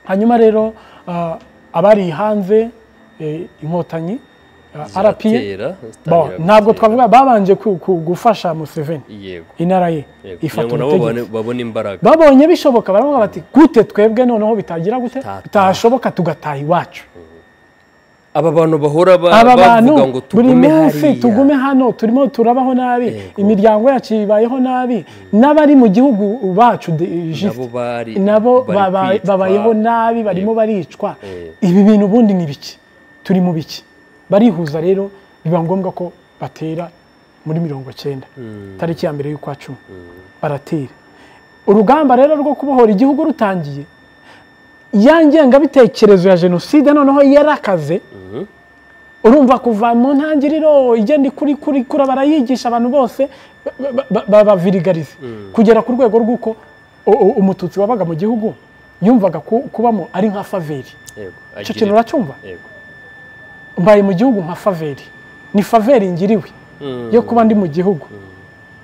Hanyuma rero abari hanze inkotanyi RPA ntabwo twavuga babanje gufasha Museveni inara ye ifata ubutegetsi, babone imbaraga, babonye bishoboka baravuga bati gute twebwe noneho bitagira gute bitashoboka tugataha iwacu. Aba bantu bahora bavuga ngo tugume hariya, tugume hano, turimo turabaho nabi, imiryango yacu ibayeho nabi, n'abari mu gihugu bacu nabo babayeho nabi, barimo baricwa. Ibi bintu ubundi ni biki? Turi mu biki? Barihuza rero biba ngombwa ko batera muri 90 tariki ya 1 y'ukwa 10 baratera. Urugamba rero rwo kubohora igihugu rutangiye, ya ngengabitekerezo ya jenoside noneho yarakaze. Urumva kuva mu ntangiriro igenda ikura barayigisha abantu bose babavirigarize kugera ku rwego rw'uko umututsi wabaga mu gihugu yumvaga kubamo ari nka faveri. Icyo kintu uracyumva? Mbaye mu gihugu nka faveri, ni faveri ngiriwe yo kuba ndi mu gihugu.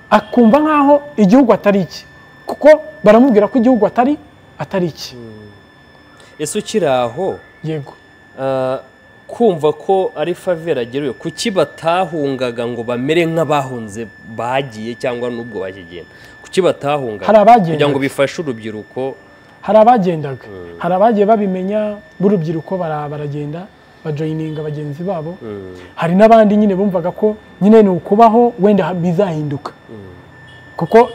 Akumva nkaho igihugu atari iki, kuko baramubwira ko igihugu atari iki. Ese ukiri aho? Yego. Kumva ko ari faveur agiriwe, kuki batahungaga ngo bamere nk'abahunze bagiye cyangwa n'ubwo bakigenda? Kuki batahungaga? Hari abagendaga. Kugira ngo bifashe urubyiruko. Hari abagendaga, hari abagiye babimenya b'urubyiruko, baragenda bajoyininga bagenzi babo. Hari n'abandi nyine bumvaga ko nyine ni ukubaho wenda bizahinduka, kuko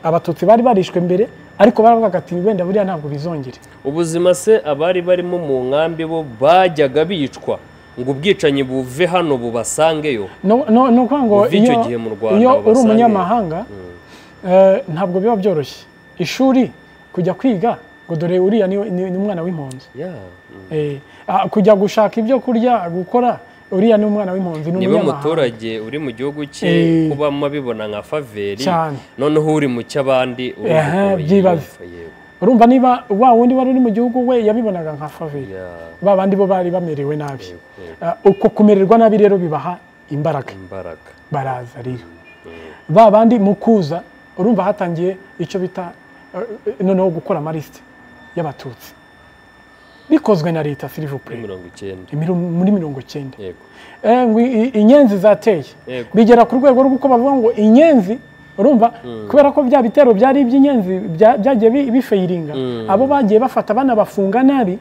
Abatutsi bari barishwe mbere, ariko baravugaga ati wenda buriya ntabwo bizongera. Ubuzima se abari barimo mu nkambi bo bajyaga bicwa ngo ubwicanyi buve hano bubasangeyo? No, no, ni ukuvuga ngo Uva icyo iyo gihe mu Rwanda iyo uri babasangeyo. umunyamahanga, ntabwo biba byoroshye ishuri kujya kwiga ngo dore uriya ni umwana w'impunzi. Kujya gushaka ibyo kurya, gukora, uriya ni umwana w'impunzi, ni Niba umunyamahanga. umuturage uri mu gihugu cye kubamo abibona nka faveur, Cyane. noneho uri mu cy'abandi urumva ukuntu Byibaze. yiyumva, yego. Urumva niba wa wundi wari uri mu gihugu we yabibonaga nka faveur, ba bandi bo bari bamerewe nabi. Yego, yego. Uko kumererwa nabi rero bibaha imbaraga. Imbaraga. Baraza rero ba bandi mu kuza, urumva hatangiye icyo bita noneho gukora amalisite y'Abatutsi bikozwe na leta, s'il vous Muri plaît. 90. Muri 90. Ngo inyenzi zateye. Bigera ku rwego rw'uko bavuga ngo inyenzi, urumva kubera ko bya bitero byari iby'inyenzi byagiye bifeyiringa, abo bagiye bafata banabafunga nabi,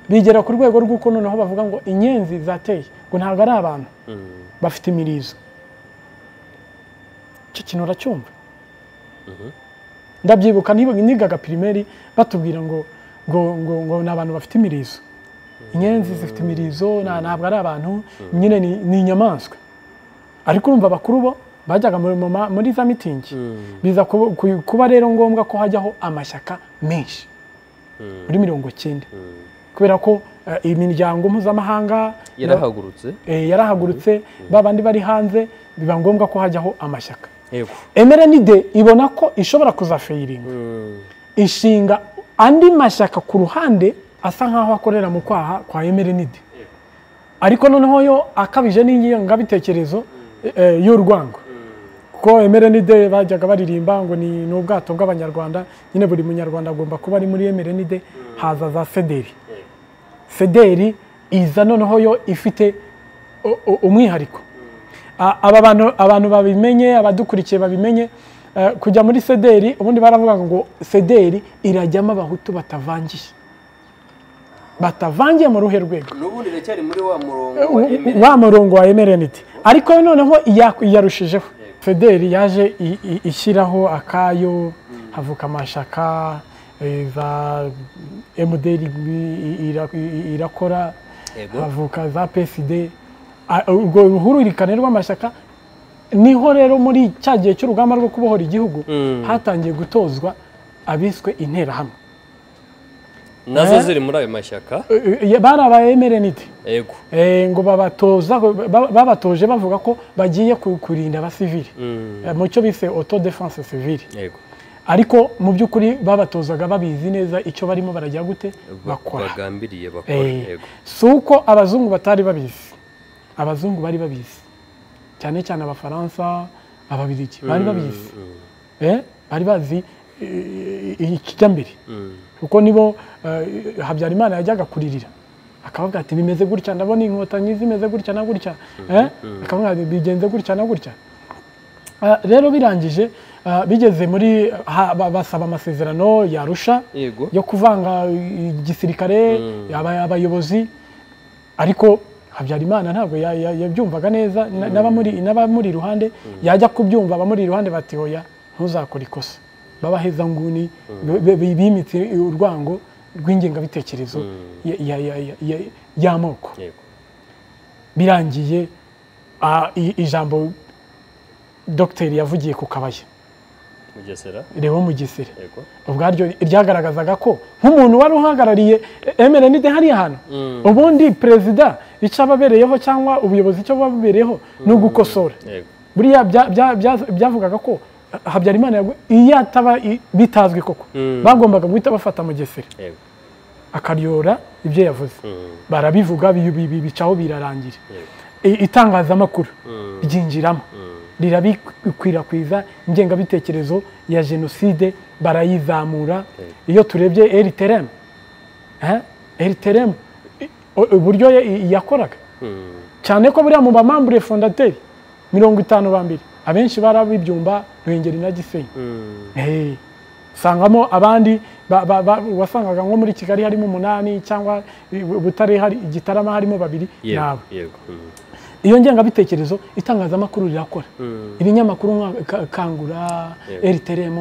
bigera ku rwego rw'uko noneho bavuga ngo inyenzi zateye, ngo ntabwo ari abantu, bafite imirizo. Icyo kintu uracyumva? Ndabyibuka nigaga primaire batubwira ngo ni abantu bafite imirizo, inyenzi zifite imirizo, ntabwo ari abantu nyine, ni inyamaswa. Ariko urumva abakuru bo bajyaga muri za mitingi. Biza kuba rero ngombwa ko hajyaho amashyaka menshi muri 90, kubera ko imiryango mpuzamahanga Yarahagurutse. Yarahagurutse, ba bandi bari hanze, biba ngombwa ko hajyaho amashyaka. MRND ibona ko ishobora kuzafayiringa, ishinga andi mashyaka ku ruhande asa nkaho akorera mu kwaha kwa MRND, ariko noneho yo akabije n'ingengabitekerezo y'urwango, kuko MRND bajyaga baririmba ngo ni ubwato bw'Abanyarwanda, nyine buri munyarwanda agomba kuba ari muri MRND. Haza za CDR. CDR iza noneho yo ifite umwihariko. Aba bantu, abantu babimenye, abadukurikiye babimenye, kujya muri CDR ubundi baravuga ngo CDR irajyamo Abahutu batavangiye. Batavangiye mu ruhe rwego? N'ubundi iracyari muri wa murongo wa murongo wa MRND, ariko noneho yarushijeho. CDR yaje ishyiraho akayo, havuka amashaka, za MDR irakora, havuka za PSD. Urwo ruhuririkane rw'amashyaka niho rero muri cya gihe cy'urugamba rwo kubohora igihugu hatangiye gutozwa abiswe Interahamwe. Nazo ziri muri ayo mashyaka. Bari aba MRND. Ngo babatoza, babatoje bavuga ko bagiye kurinda abasivili mu cyo bise auto défense civile. Ariko mu by'ukuri babatozaga babizi neza icyo barimo barajya gute bakora. Bagambiriye bakora. Si uko abazungu batari babizi, abazungu bari babizi, cyane cyane Abafaransa, Ababiligi bari babizi. Bari bazi ikijya mbere, kuko nibo Habyarimana yajyaga kuririra akavuga ati bimeze gutya, ndabona Inkotanyi zimeze gutya na gutya, akavuga ati bigenze gutya na gutya. Rero birangije, bigeze muri basaba amasezerano ya Arusha yo kuvanga igisirikare, abayobozi, ariko Habyarimana ntabwo yabyumvaga neza, n'abamuri iruhande. Yajya kubyumva, abamuri iruhande bati hoya, ntuzakore ikosa. Babaheza nguni bimitse urwango rw'ingengabitekerezo y'amoko. Birangiye ijambo dogiteri yavugiye ku Kabaya, Mugesera. Leon Mugesera, ubwaryo ryagaragazaga ko nk'umuntu wari uhagarariye MRND hariya hantu, ubundi perezida icyo ababereyeho cyangwa ubuyobozi icyo bubabereyeho ni ugukosora. Buriya byavugaga ko Habyarimana iyo ataba bitazwi koko, bagombaga guhita bafata Mugesera akaryora ibyo yavuze. Barabivuga, bicaho, birarangira. Itangazamakuru ryinjiramo, rirabikwirakwiza, ingengabitekerezo ya jenoside barayizamura. Iyo turebye RTLM, RTLM Uburyo yakoraga cyane ko buriya mu bamambure fondateri 50 ba mbere abenshi barabibyumba Ruhengeri na Gisenyi. Usangamo abandi wasangaga nko muri Kigali harimo 8 cyangwa Butare hari Gitarama harimo 2 nawe. Iyo ngengabitekerezo itangazamakuru rirakora. Ibinyamakuru nka Kangura, RTRM,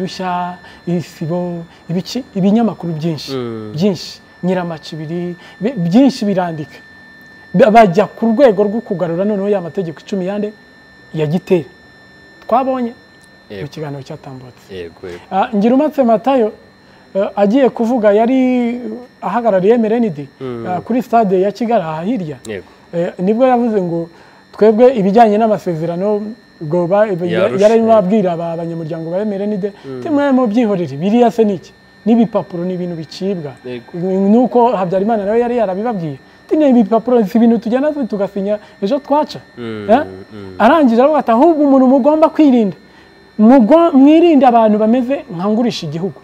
Rushya, Isibo, ibiki ibinyamakuru byinshi byinshi, Nyiramacibiri byinshi birandika. Bajya ku rwego rwo kugarura noneho ya mategeko 10 yande ya Gitera twabonye mu kiganiro cyatambutse. Ngirumatse Matayo agiye kuvuga, yari ahagarariye MRND kuri stade ya Kigali aha hirya. Nibwo yavuze ngo twebwe ibijyanye n'amasezerano yari ababwira abanyamuryango ba MRND timwe mu byihorere biriya se niki n'ibipapuro n'ibintu bicibwa, nuko Habyarimana nawe yari yarabibabwiye tine ibipapuro si ibintu tujyana tugasinya ejo twaca. Arangije aravuga ati ahubwo umuntu mugomba kwirinda, mwirinde abantu bameze nka ngurisha igihugu.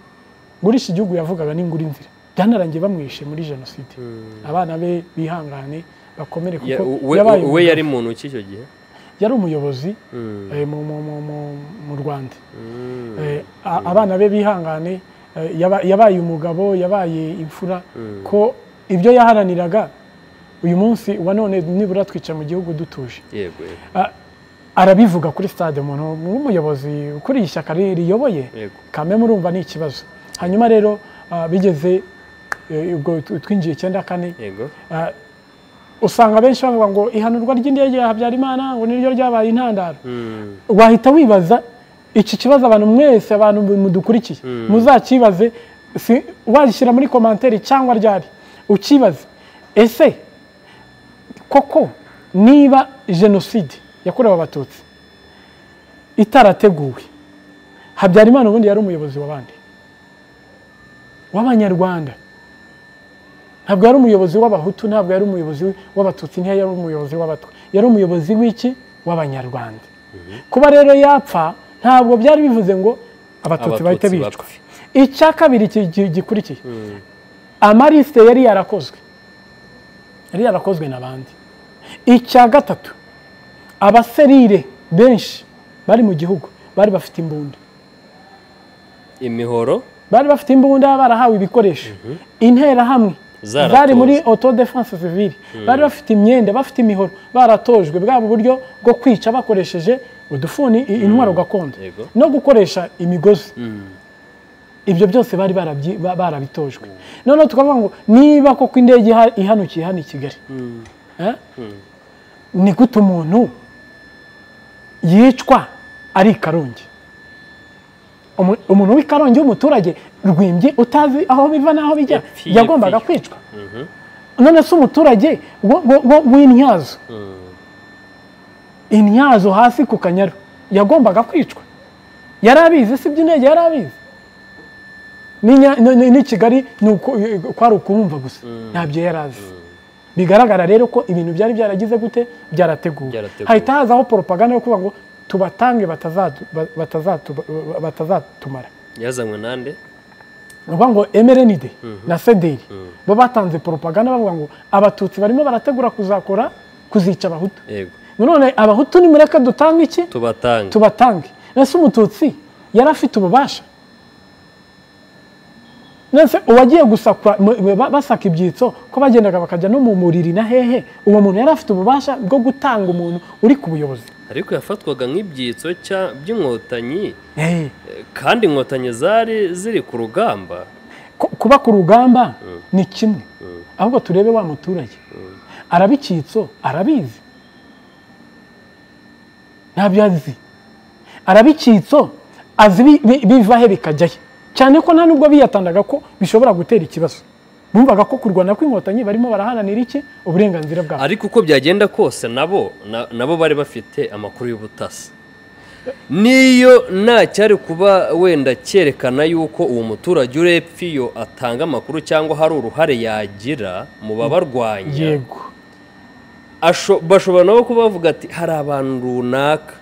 Ngurisha igihugu yavugaga ni ngura inzira, byanarangiye bamwishe muri jenoside. Abana be bihangane bakomere kuko yabaye we yari muntu ki icyo gihe? Yari umuyobozi mu Rwanda. Abana be bihangane, yabaye umugabo, yabaye imfura, ko ibyo yaharaniraga uyu munsi wa none nibura twica mu gihugu dutuje. Arabivuga kuri stade, umuntu w'umuyobozi ukuriye ishyaka riyoboye kame murumva ni ikibazo. Hanyuma rero bigeze ubwo twinjiye 94, usanga benshi bavuga ngo ihanurwa ry'indege ya Habyarimana ngo niryo ryabaye intandaro. Wahita wibaza iki kibazo, abantu mwese abantu mudukurikiye muzakibaze, wagishyira muri commentaire cyangwa ryari ukibaze, ese koko niba jenoside yakorewe abatutsi itarateguwe, Habyarimana ubundi yari umuyobozi w'abandi w'abanyarwanda? Ntabwo yari umuyobozi w'abahutu, ntabwo yari umuyobozi w'abatutsi, ntiyari umuyobozi w'abatwa, yari umuyobozi w'iki? W'abanyarwanda. Kuba rero yapfa ntabwo byari bivuze ngo abatutsi bahite bicwa. Icya kabiri gikurikiye, amaliste yari yarakozwe, yari yarakozwe n'abandi. Icya gatatu, abaserire benshi bari mu gihugu bari bafite imbunda, imihoro, bari bafite imbunda, barahawe ibikoresho. Interahamwe zari muri autodefense civile, bari bafite imyenda, bafite imihoro, baratojwe bwa buryo bwo kwica bakoresheje udufuni, intwaro gakondo, no gukoresha imigozi. Ibyo byose bari barabitojwe. Noneho tukavuga ngo niba koko indege ihanukiye hano i Kigali, ni gute umuntu yicwa ari i Karongi? Umuntu w'i Karongi w'umuturage Rwimbyi utazi aho biva n'aho bijya yagombaga kwicwa. None se umuturage w'intyazo, intyazo hasi ku Kanyaru yagombaga kwicwa? Yari abizi si iby'indege, yari abizi ni Kigali kwari ukumva gusa, ntabyo yari azi. Bigaragara rero ko ibintu byari byaragize gute, byarateguwe. Hahita hazaho propaganda yo kuvuga ngo tubatange batazatumara. Yazanywe nande? Uvuga ngo MRND na CDR bo batanze propaganda bavuga ngo abatutsi barimo barategura kuzakora kuzica abahutu. None abahutu ni mureka dutange iki? Tubatange. Tubatange. Nese umututsi yari afite ububasha? Nese uwagiye gusakwa basaka ibyitso ko bagendaga bakajya no mu muriri na hehe, uwo muntu yari afite ububasha bwo gutanga umuntu uri ku buyobozi? Ariko yafatwaga nk'ibyitso by'inkotanyi, kandi inkotanyi zari ziri ku rugamba. Kuba ku rugamba ni kimwe, ahubwo turebe wa muturage arabikitso, arabizi ntabyo azi, arabikitso azi biva he bikajyahe, cyane ko nta nubwo biyatandaga ko bishobora gutera ikibazo. Bumvaga ko kurwana kw'inkotanyi barimo barahananira iki? Uburenganzira bwabo. Ariko uko byagenda kose nabo bari bafite amakuru y'ubutasi. Niyo nta cyari kuba wenda cyerekana yuko uwo muturage urepfiyo atanga amakuru cyangwa hari uruhare yagira mu babarwanya. Yego. Bashobora nabo kuba bavuga ati hari abantu runaka,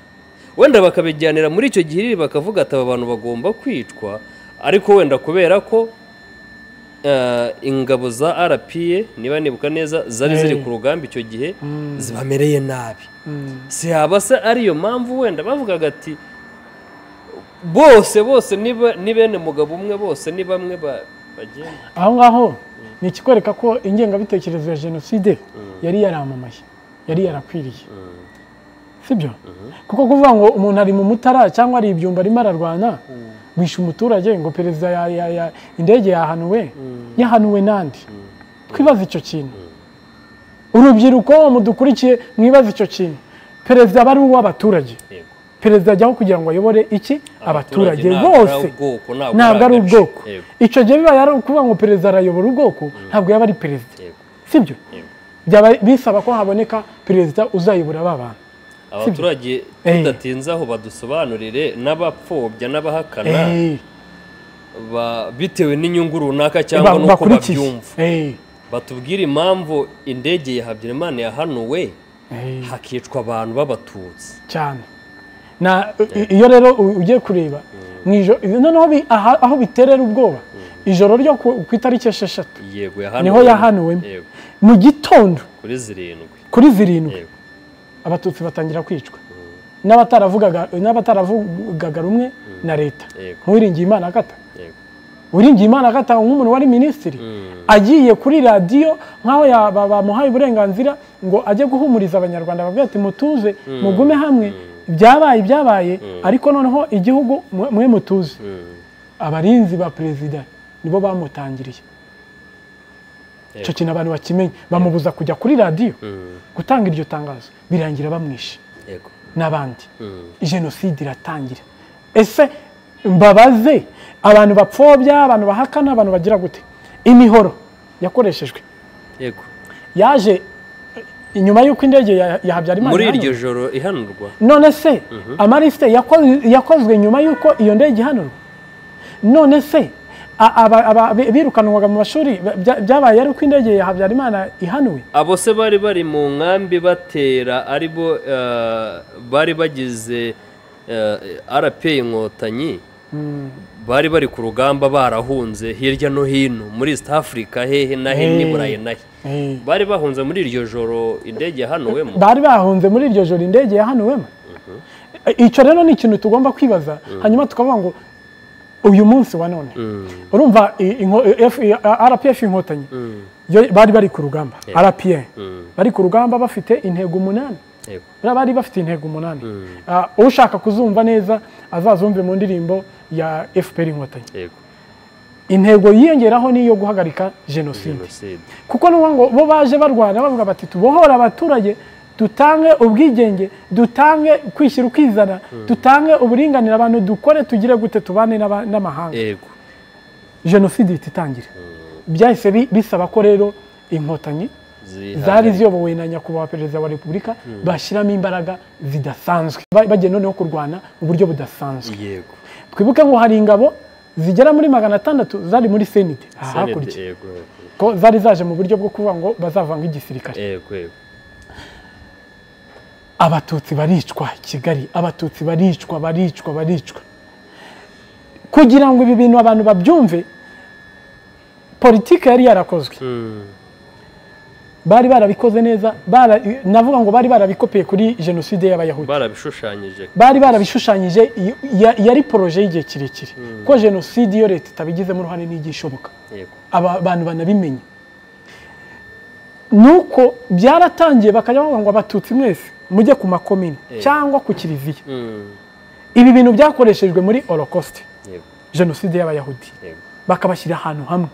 wenda bakabijyanira muri icyo gihe bakavuga ati aba bantu bagomba kwicwa, ariko wenda kubera ko Ingabo za RPA, niba nibuka neza, zari ziri ku rugamba icyo gihe, zibamereye nabi. Si haba se ariyo mpamvu wenda bavugaga ati bose bose ni bene mugabo umwe, bose ni bamwe bagenda. Aho ngaho ni ikikwereka ko ingengabitekerezo ya jenoside yari yaramamaye, yari yarakwiriye, sibyo? Kuko kuvuga ngo umuntu ari mu Mutara cyangwa ari ibyumba arimo ararwana, wishe umuturage ngo perezida indege yahanuwe, yahanuwe nandi? Twibaze icyo kintu. Urubyiruko mudukurikiye, mwibaze icyo kintu. Perezida aba ari uw'abaturage. Perezida ajyaho kugira ngo ayobore iki? Abaturage bose, ntabwo ari ubwoko. Icyo gihe bibaye ari ukuvuga ngo perezida arayobora ubwoko, ntabwo yaba ari perezida, sibyo? Byaba bisaba ko haboneka perezida uzayobora aba bantu. Abaturage tudatinze aho badusobanurire n'abapfobya n'abahakana bitewe n'inyungu runaka cyangwa n'uko babyumva, batubwire impamvu indege ya Habyarimana yahanuwe hakicwa abantu b'abatutsi cyane. Na iyo rero ugiye kureba noneho aho biterera ubwoba, ijoro ryo ku itariki 6 niho yahanuwe, mu gitondo kuri 7 abatutsi batangira kwicwa n'abataravugaga rumwe na leta. Nk'Uwiringiyimana Agatha, Uwiringiyimana Agatha nk'umuntu wari minisitiri, agiye kuri radiyo nk'aho bamuhaye uburenganzira ngo ajye guhumuriza abanyarwanda, babwira ati mutuze, mugume hamwe, byabaye byabaye, ariko noneho igihugu mwe mutuze. Abarinzi ba perezida nibo bamutangiriye icyo kintu, abantu bakimenye, bamubuza kujya kuri radiyo gutanga iryo tangazo, birangira bamwishe n'abandi. Jenoside iratangira. Ese mbabaze, abantu bapfobya, abantu bahakana, abantu bagira gute? Imihoro yakoreshejwe yaje inyuma y'uko indege ya Habyarimana muri iryo joro ihanurwa. None se amarisite yakozwe nyuma y'uko iyo ndege ihanurwa? None se birukanwaga mu mashuri byabaye ari uko indege ya Habyarimana ihanuwe? Abo se bari bari mu nkambi batera, aribo bari bagize RPA Inkotanyi, bari bari ku rugamba, barahunze hirya no hino muri East Africa, hehe na he ni Burayi na he, bari bahunze muri iryo joro indege yahanuwemo. Bari bahunze muri iryo joro indege yahanuwemo. Icyo rero ni ikintu tugomba kwibaza, hanyuma tukavuga ngo uyu munsi wa none urumva RPF Inkotanyi bari bari ku rugamba, RPA bari ku rugamba bafite intego 8. Bari bafite intego 8. Ushaka kuzumva neza azazumve mu ndirimbo ya FPR Inkotanyi. Intego yiyongeraho niyo guhagarika jenoside, kuko ngo bo baje barwana bavuga bati tubohora abaturage, dutange ubwigenge, dutange kwishyira ukizana, dutange uburinganire, abantu dukore tugire gute, tubane n'amahanga. Jenoside itangira. Byahise bisaba ko rero inkotanyi zari ziyobowe na nyakubahwa perezida wa repubulika bashyiramo imbaraga zidasanzwe, bagiye noneho kurwana mu buryo budasanzwe. Twibuke ngo hari ingabo zigera muri 600 zari muri CND hakurya, ko zari zaje mu buryo bwo kuvuga ngo bazavanga igisirikare. Abatutsi baricwa Kigali, abatutsi baricwa, baricwa, baricwa. Kugira ngo ibi bintu abantu babyumve, politike yari yarakozwe, bari barabikoze neza, navuga ngo bari barabikopeye kuri jenoside y'abayahudi, bari barabishushanyije, yari projet y'igihe kirekire. Ko jenoside iyo leta itabigizemo uruhare n'igishoboka, aba bantu banabimenye. Nuko byaratangiye bakajya bavuga ngo abatutsi mwese mujye ku makomine cyangwa ku kiliziya. Ibi bintu byakoreshejwe muri Holocaust, jenoside y'abayahudi, bakabashyira ahantu hamwe.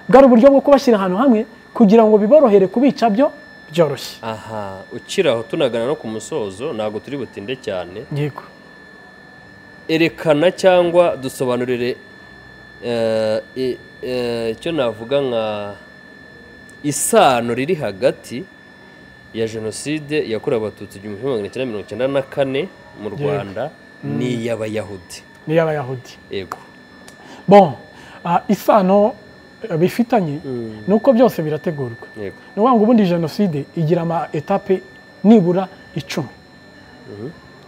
Bwari uburyo bwo kubashyira ahantu hamwe kugira ngo biborohere kubica byo byoroshye. Aha, ukiraho tunagana no ku musozo, ntabwo turi butinde cyane. Yego. Erekana cyangwa dusobanurire icyo navuga nka isano riri hagati ya jenoside yakorewe abatutsi 1994 mu Rwanda n'iy'abayahudi. N'iy'abayahudi. Yego. Bon, isano bifitanye nuko byose birategurwa. Ni ukuvuga ngo ubundi jenoside igira ama etape nibura 10.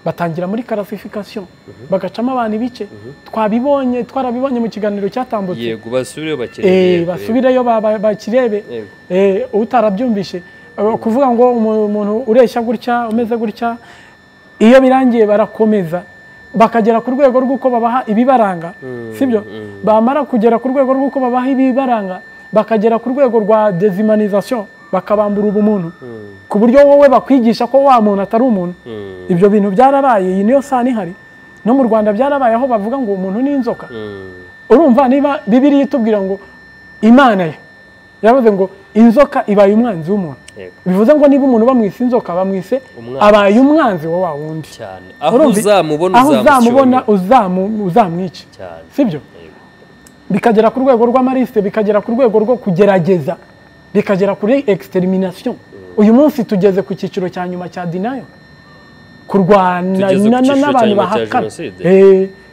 Batangira muri classification, bagacamo abantu ibice. Twabibonye, twarabibonye mu kiganiro cyatambutse. Yego, basubireyo bakirebe. Basubireyo bakirebe. Utarabyumvishe kuvuga ngo umuntu ureshya gutya, umeze gutya, iyo birangiye barakomeza bakagera ku rwego rw'uko babaha ibibaranga, sibyo? Bamara kugera ku rwego rw'uko babaha ibibaranga, bakagera ku rwego rwa déshumanisation, bakabambura ubumuntu, ku buryo wowe bakwigisha ko wa muntu atari umuntu. Ibyo bintu byarabaye, iyi niyo sano ihari. No mu Rwanda byarabaye, aho bavuga ngo umuntu ni inzoka. Urumva niba Bibiliya itubwira ngo Imana ye yavuze ngo inzoka ibaye umwanzi w'umuntu, bivuze ngo niba umuntu bamwise inzoka, bamwise abaye umwanzi wa wa wundi cyane. Aho uzamubona uzamwica, sibyo? Bikagera ku rwego rw'amaliste, bikagera ku rwego rwo kugerageza, bikagera kuri extermination. Uyu munsi tugeze ku cyiciro cya nyuma cya denial, kurwana n'abantu bahakana,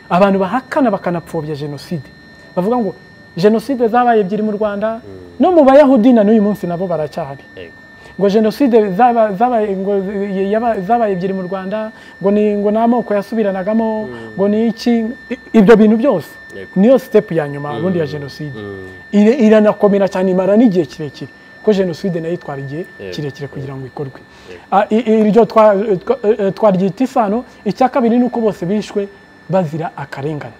abantu bahakana bakanapfobya jenoside, bavuga ngo jenoside zabaye ebyiri mu Rwanda. No mu Bayahudi na n'uyu munsi nabo baracyahari. Ngo jenoside zabaye ngo zabaye ebyiri mu Rwanda, ngo ni ngo n'amoko yasubiranagamo, ngo ni iki, ibyo bintu byose niyo step ya nyuma ubundi ya jenoside. Iranakomera cyane, imara n'igihe kirekire, ko jenoside nayo itwara igihe kirekire kugira ngo ikorwe. Iryo twaryita isano. Icya kabiri ni uko bose bishwe bazira akarengane.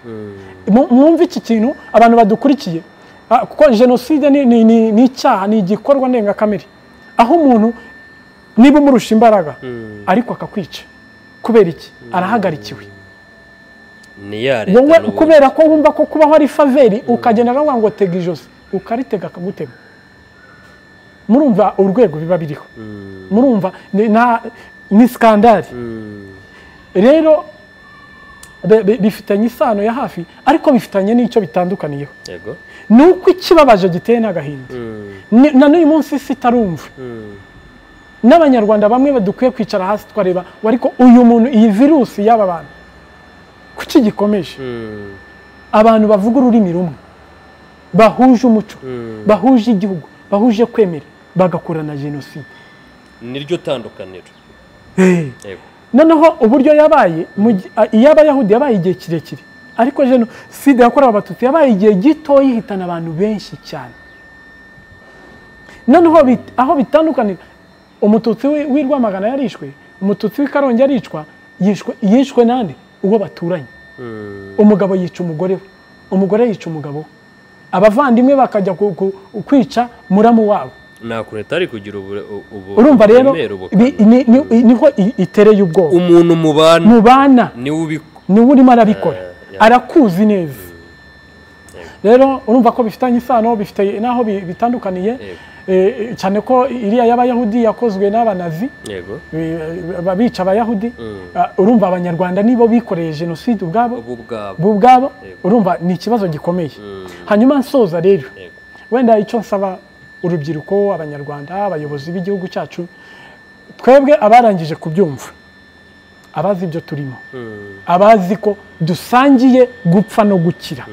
Mwumve iki kintu abantu badukurikiye, kuko jenoside ni icyaha, ni igikorwa ndengakamere, aho umuntu niba umurusha imbaraga ariko akakwica kubera iki? Arahagarikiwe. Wowe kubera ko wumva ko kubaho ari faveri, ukagenda akavuga ngo tega ijosi, ukaritega akagutema. Murumva urwego biba biriho, murumva ni skandali. Rero bifitanye isano ya hafi, ariko bifitanye n'icyo bitandukaniyeho. Nuko ikibabaje giteye n'agahinda, na n'uyu munsi isi itarumva. N'abanyarwanda bamwe badukwiye kwicara hasi twareba, ariko uyu muntu, iyi virusi y'aba bantu kuki gikomeje? Abantu bavuga ururimi rumwe, bahuje umuco, bahuje igihugu, bahuje kwemera, bagakorana jenoside. Niryo tandukaniro. Noneho uburyo yabaye, iy'Abayahudi yabaye igihe kirekire, ariko jenoside yakorewe Abatutsi yabaye igihe gito, yihitana abantu benshi cyane. Noneho aho bitandukanira, Umututsi w'i Rwamagana yarishwe, Umututsi w'i Karongi yaricwa, yishwe nande? Uwo baturanye. Umugabo yica umugore we, umugore yica umugabo we, abavandimwe bakajya kwica muramu wabo. Nta ari kugira ubu. Urumva rero niho itereye ubwoba. Umuntu mubana niwe urimo arabikora, arakuzi neza. Rero urumva ko bifitanye isano, bifite naho bitandukaniye, cyane ko iriya y'Abayahudi yakozwe n'abanazi babica Abayahudi. Urumva Abanyarwanda nibo bikoreye jenoside ubwabo ubwabo. Urumva ni ikibazo gikomeye. Hanyuma nsoza rero, wenda icyo nsaba urubyiruko, Abanyarwanda, abayobozi b'igihugu cyacu, twebwe abarangije kubyumva, abazi ibyo turimo, abazi ko dusangiye gupfa no gukira,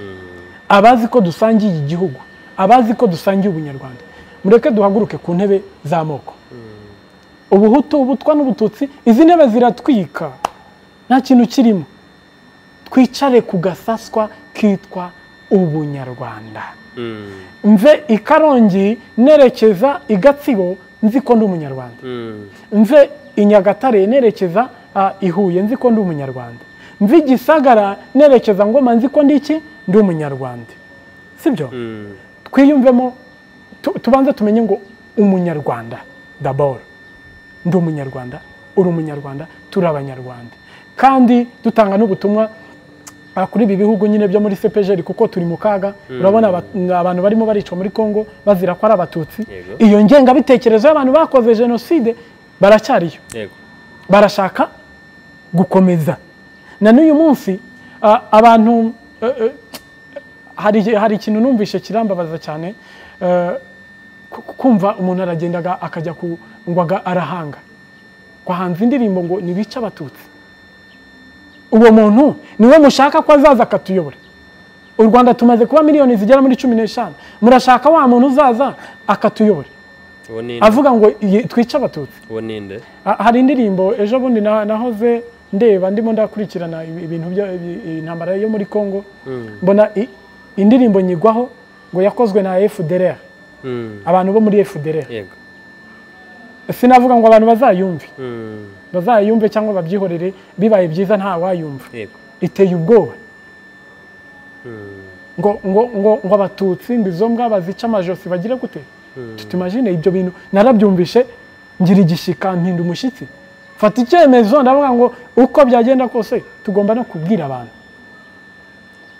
abazi ko dusangiye igihugu, abazi ko dusangiye ubunyarwanda, mureke duhaguruke ku ntebe z'amoko. Ubuhutu, ubutwa n'ubututsi, izi ntebe ziratwika, nta kintu kirimo. Twicare ku gasaswa kitwa ubunyarwanda. Mve i Karongi nerekeza i Gatsibo nzi ko ndi umunyarwanda. Mve i Nyagatare nerekeza i Huye nzi ko ndi umunyarwanda. Mve i Gisagara nerekeza Ngoma nzi ko ndi iki? Ndi umunyarwanda. Sibyo? Twiyumvemo, tubanze tumenye ngo umunyarwanda d'abord. Ndi umunyarwanda, uri umunyarwanda, turi abanyarwanda. Kandi dutanga n'ubutumwa kuri ibi bihugu nyine byo muri CPGL, kuko turi mu kaga. Urabona abantu barimo baricwa muri Kongo bazira ko ari Abatutsi. Iyo ngengabitekerezo y'abantu bakoze jenoside baracyariyo, barashaka gukomeza. Na n'uyu munsi abantu hari ikintu numvishe kirambabaza cyane, kumva umuntu aragendaga akajya ngo arahanga kwahanze indirimbo ngo nibica Abatutsi. Uwo muntu niwe mushaka ko azaza akatuyobora. U Rwanda tumaze kuba miliyoni zigera muri 15, murashaka wa muntu uzaza akatuyobora avuga ngo twice Abatutsi. Uwo ninde? Hari indirimbo ejo bundi nahoze ndeba, ndimo ndakurikirana ibintu byo intambara yo muri Congo, mbona indirimbo nyigwaho ngo yakozwe na FDLR, abantu bo muri FDLR. Yego. Sinavuga ngo abantu bazayumve, bazayumve cyangwa babyihorere, bibaye byiza nta wayumva. Yego. Iteye ubwoba. Ngo ngo ngo ngo abatutsi ngo izo mbwa bazica amajosi bagire gute? Tutimagine ibyo bintu narabyumvishe ngira igishika mpinda umushyitsi. Fata icyemezo ndavuga ngo uko byagenda kose tugomba no kubwira abantu.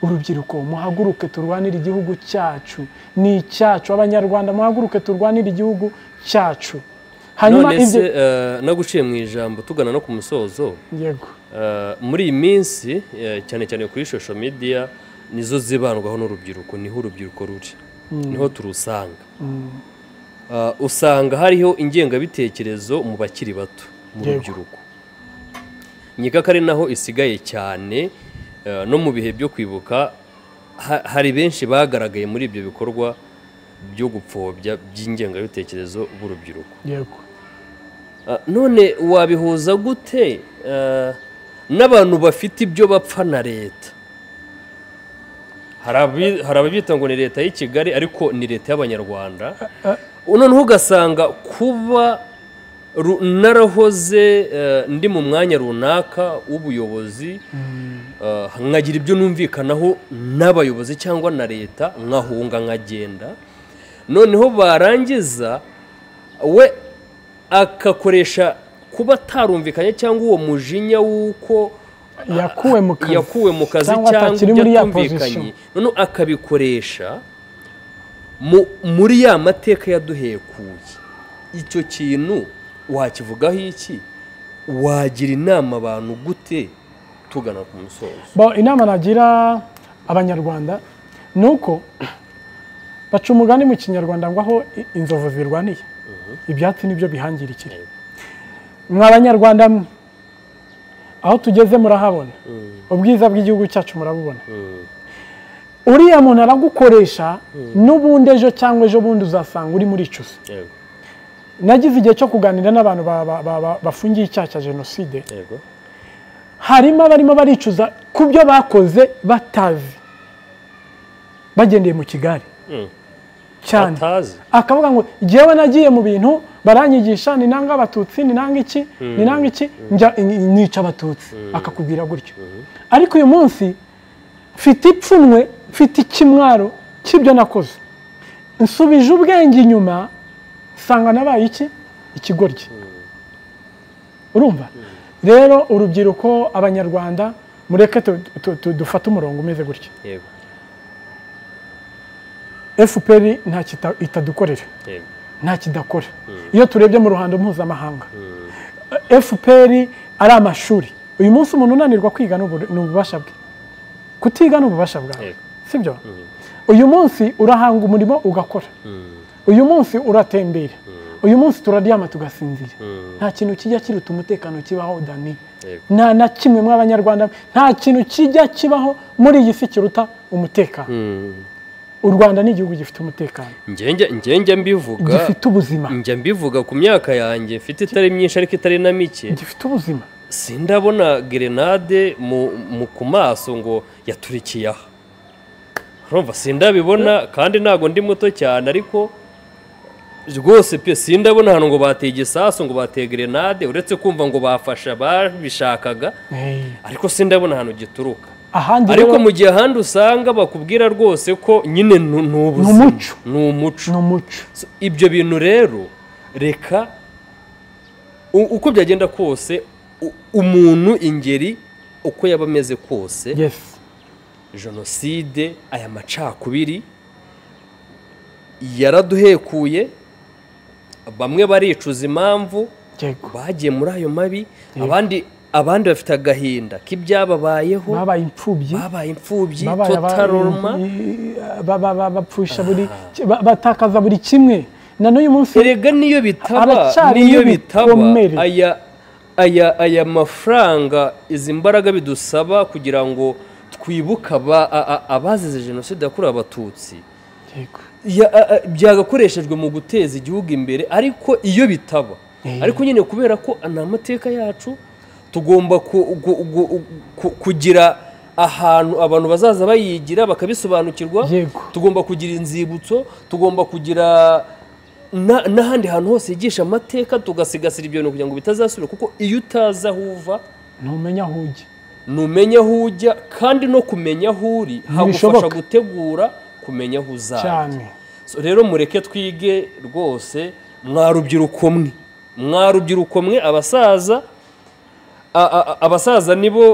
Urubyiruko muhaguruke turwanire igihugu cyacu, ni icyacu abanyarwanda, muhaguruke turwanire igihugu cyacu. Hanyuma ibyo naguciye mu ijambo tugana no ku musozo. Yego. Muri iyi minsi cyane cyane kuri social media nizo zibandwaho n'urubyiruko, niho urubyiruko ruri, niho turusanga. Usanga hariho ingengabitekerezo mu bakiri bato mu rubyiruko. Nyika ari naho isigaye cyane, no mu bihe byo kwibuka hari benshi bagaragaye muri ibyo bikorwa byo gupfobya by'ingengabitekerezo b'urubyiruko. Yego. None wabihuza gute n'abantu bafite ibyo bapfa na leta? Hari ababyita ngo ni leta y'i Kigali, ariko ni leta y'abanyarwanda. Noneho ugasanga kuba narahoze ndi mu mwanya runaka w'ubuyobozi, nkagira ibyo numvikanaho n'abayobozi cyangwa na leta, nkahunga nkagenda, noneho barangiza we akakoresha kuba atarumvikanye cyangwa uwo mujinya w'uko yakuwe mu kazi cyangwa ibyo atumvikanye, noneho akabikoresha muri ya mateka yaduhekuye. Icyo kintu wakivugaho iki? Wagira inama abantu gute tugana ku musozo? Inama nagira abanyarwanda ni uko baca umugani mu kinyarwanda ngo aho inzovu zirwaniye ibyatsi nibyo bihangirikira. Mwa banyarwanda mwe, aho tugeze murahabona, ubwiza bw'igihugu cyacu murabubona. Uriya muntu aragukoresha n'ubundi ejo cyangwa ejo bundi uzasanga uri muri icusa. Nagize igihe cyo kuganira n'abantu bafungiye icyaha cya jenoside. Harimo abarimo baricuza ku byo bakoze batazi, bagendeye mu Kigali cyane. Akavuga ngo jyewe nagiye mu bintu baranyigisha ni nanga abatutsi, ni nanga iki, ni nanga iki, njya nica abatutsi, akakubwira gutyo. Ariko uyu munsi mfite ipfunwe, mfite ikimwaro cy'ibyo nakoze, nsubije ubwenge inyuma sanga nabaye iki ikigoryi. Urumva rero urubyiruko abanyarwanda mureke dufate umurongo umeze gutya. Yego. FPR nta itadukorera, nta kidakora. Iyo turebye mu ruhando mpuzamahanga, FPR ari amashuri. Uyu munsi umuntu unanirwa kwiga ni ububasha bwe, kutiga ni ububasha bwawe, sibyo? Uyu munsi urahanga umurimo ugakora, uyu munsi uratembera, uyu munsi turaryama tugasinzira. Nta kintu kijya kiruta umutekano kibaho Dani, nta na kimwe mw'abanyarwanda, nta kintu kijya kibaho muri iyi si kiruta umutekano. U Rwanda ni igihugu gifite umutekano. Njye mbivuga, gifite ubuzima. Njye mbivuga ku myaka yanjye mfite itari myinshi ariko itari na mike, gifite ubuzima. Sindabona grenade mu ku maso ngo yaturikiye aha. Urumva sindabibona, kandi ntago ndi muto cyane, ariko rwose pe sindabona ahantu ngo bateye igisasu ngo bateye grenade, uretse kumva ngo bafasha babishakaga, ariko sindabona ahantu gituruka. Ariko mu gihe ahandi usanga bakubwira rwose ko nyine ni ubuzima, ni umuco. Ibyo bintu rero reka uko byagenda kose, umuntu ingeri uko yaba ameze kose, jenoside aya macakubiri yaraduhekuye, bamwe baricuza impamvu bagiye muri ayo mabi, abandi bafite agahinda k'ibyababayeho, babaye imfubyi, totaloma, bapfusha buri, batakaza buri kimwe. Na n'uyu munsi erega niyo bitaba, aya mafaranga, izi mbaraga bidusaba kugira ngo twibuka abazize jenoside yakorewe abatutsi, byagakoreshejwe mu guteza igihugu imbere. Ariko iyo bitaba, ariko nyine kubera ko ni amateka yacu Tugomba kugira ahantu abantu bazaza bayigira bakabisobanukirwa. Tugomba kugira inzibutso, tugomba kugira n'ahandi hantu hose yigisha amateka, tugasigasira ibyo bintu kugira ngo bitazasubira, kuko iyo utazi aho uva ntumenya aho ujya, numenya aho ujya, kandi no kumenya aho uri hagufasha gutegura kumenya aho uzajya. So rero mureke twige rwose, mwarubyiruko mwe abasaza, abasaza nibo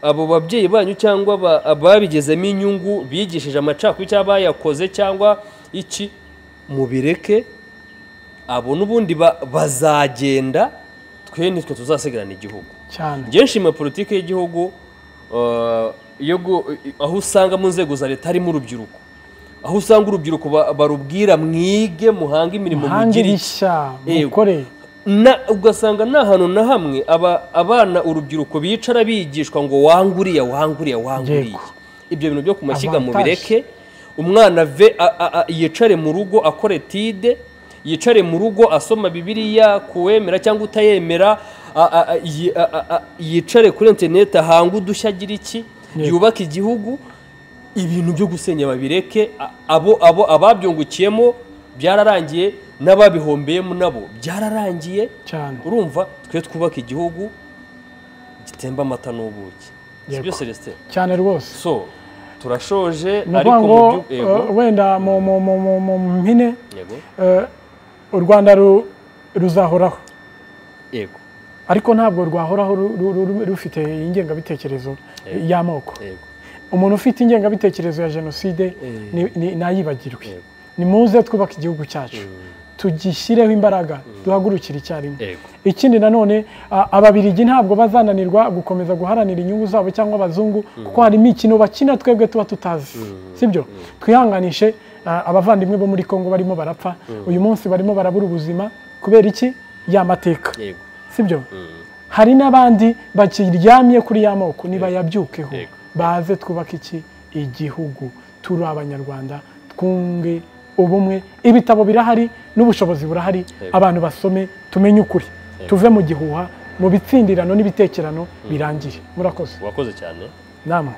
abo babyeyi banyu cyangwa ababigezemo inyungu bigishije amacakubiri cyangwa bayakoze cyangwa iki, mubireke abo n'ubundi bazagenda, twe nitwe tuzasigarana igihugu. Njye nshima politiki y'igihugu aho usanga mu nzego za leta harimo urubyiruko, aho usanga urubyiruko barubwira mwige, muhange imirimo, mugire mukore, ugasanga nta hantu na hamwe abana urubyiruko bicara bigishwa ngo wanguriya wanguriya wanguriya. Ibyo bintu byo ku mashyiga mubireke. Umwana yicare mu rugo akore tide, yicare mu rugo asoma Bibiliya kuwemera cyangwa utayemera, yicare kuri internet ahange udushya agira iki, yubake igihugu. Ibintu byo gusenya babireke. Abo ababyungukiyemo byararangiye, n'ababihombeyemo nabo byararangiye. Urumva twe twubaka igihugu gitemba amata n'ubuki. Sibyo Celestin? Cyane rwose. So turashoje, ariko wenda mu mpine u Rwanda ruzahoraho. Yego. Ariko ntabwo rwahoraho rufite ingengabitekerezo y'amoko. Umuntu ufite ingengabitekerezo ya jenoside nayibagirwe. Nimuze twubaka igihugu cyacu, tugishyireho imbaraga, duhagurukire icyarimwe. Ikindi nanone, ababirigi ntabwo bazananirwa gukomeza guharanira inyungu zabo cyangwa abazungu, kuko hari imikino bakina twebwe tuba tutazi. Sibyo? Twihanganishe abavandimwe bo muri Kongo barimo barapfa uyu munsi, barimo barabura ubuzima kubera iki? Ya mateka. Sibyo? Hari n'abandi bakiryamye kuri ya moko, nibayabyukeho baze twubaka iki igihugu. Turi abanyarwanda, twunge ubumwe. Ibitabo birahari n'ubushobozi burahari, abantu basome tumenye ukuri, tuve mu gihuha, mu bitsindirano n'ibitekerano birangire. Murakoze. Wakoze cyane. Namwe.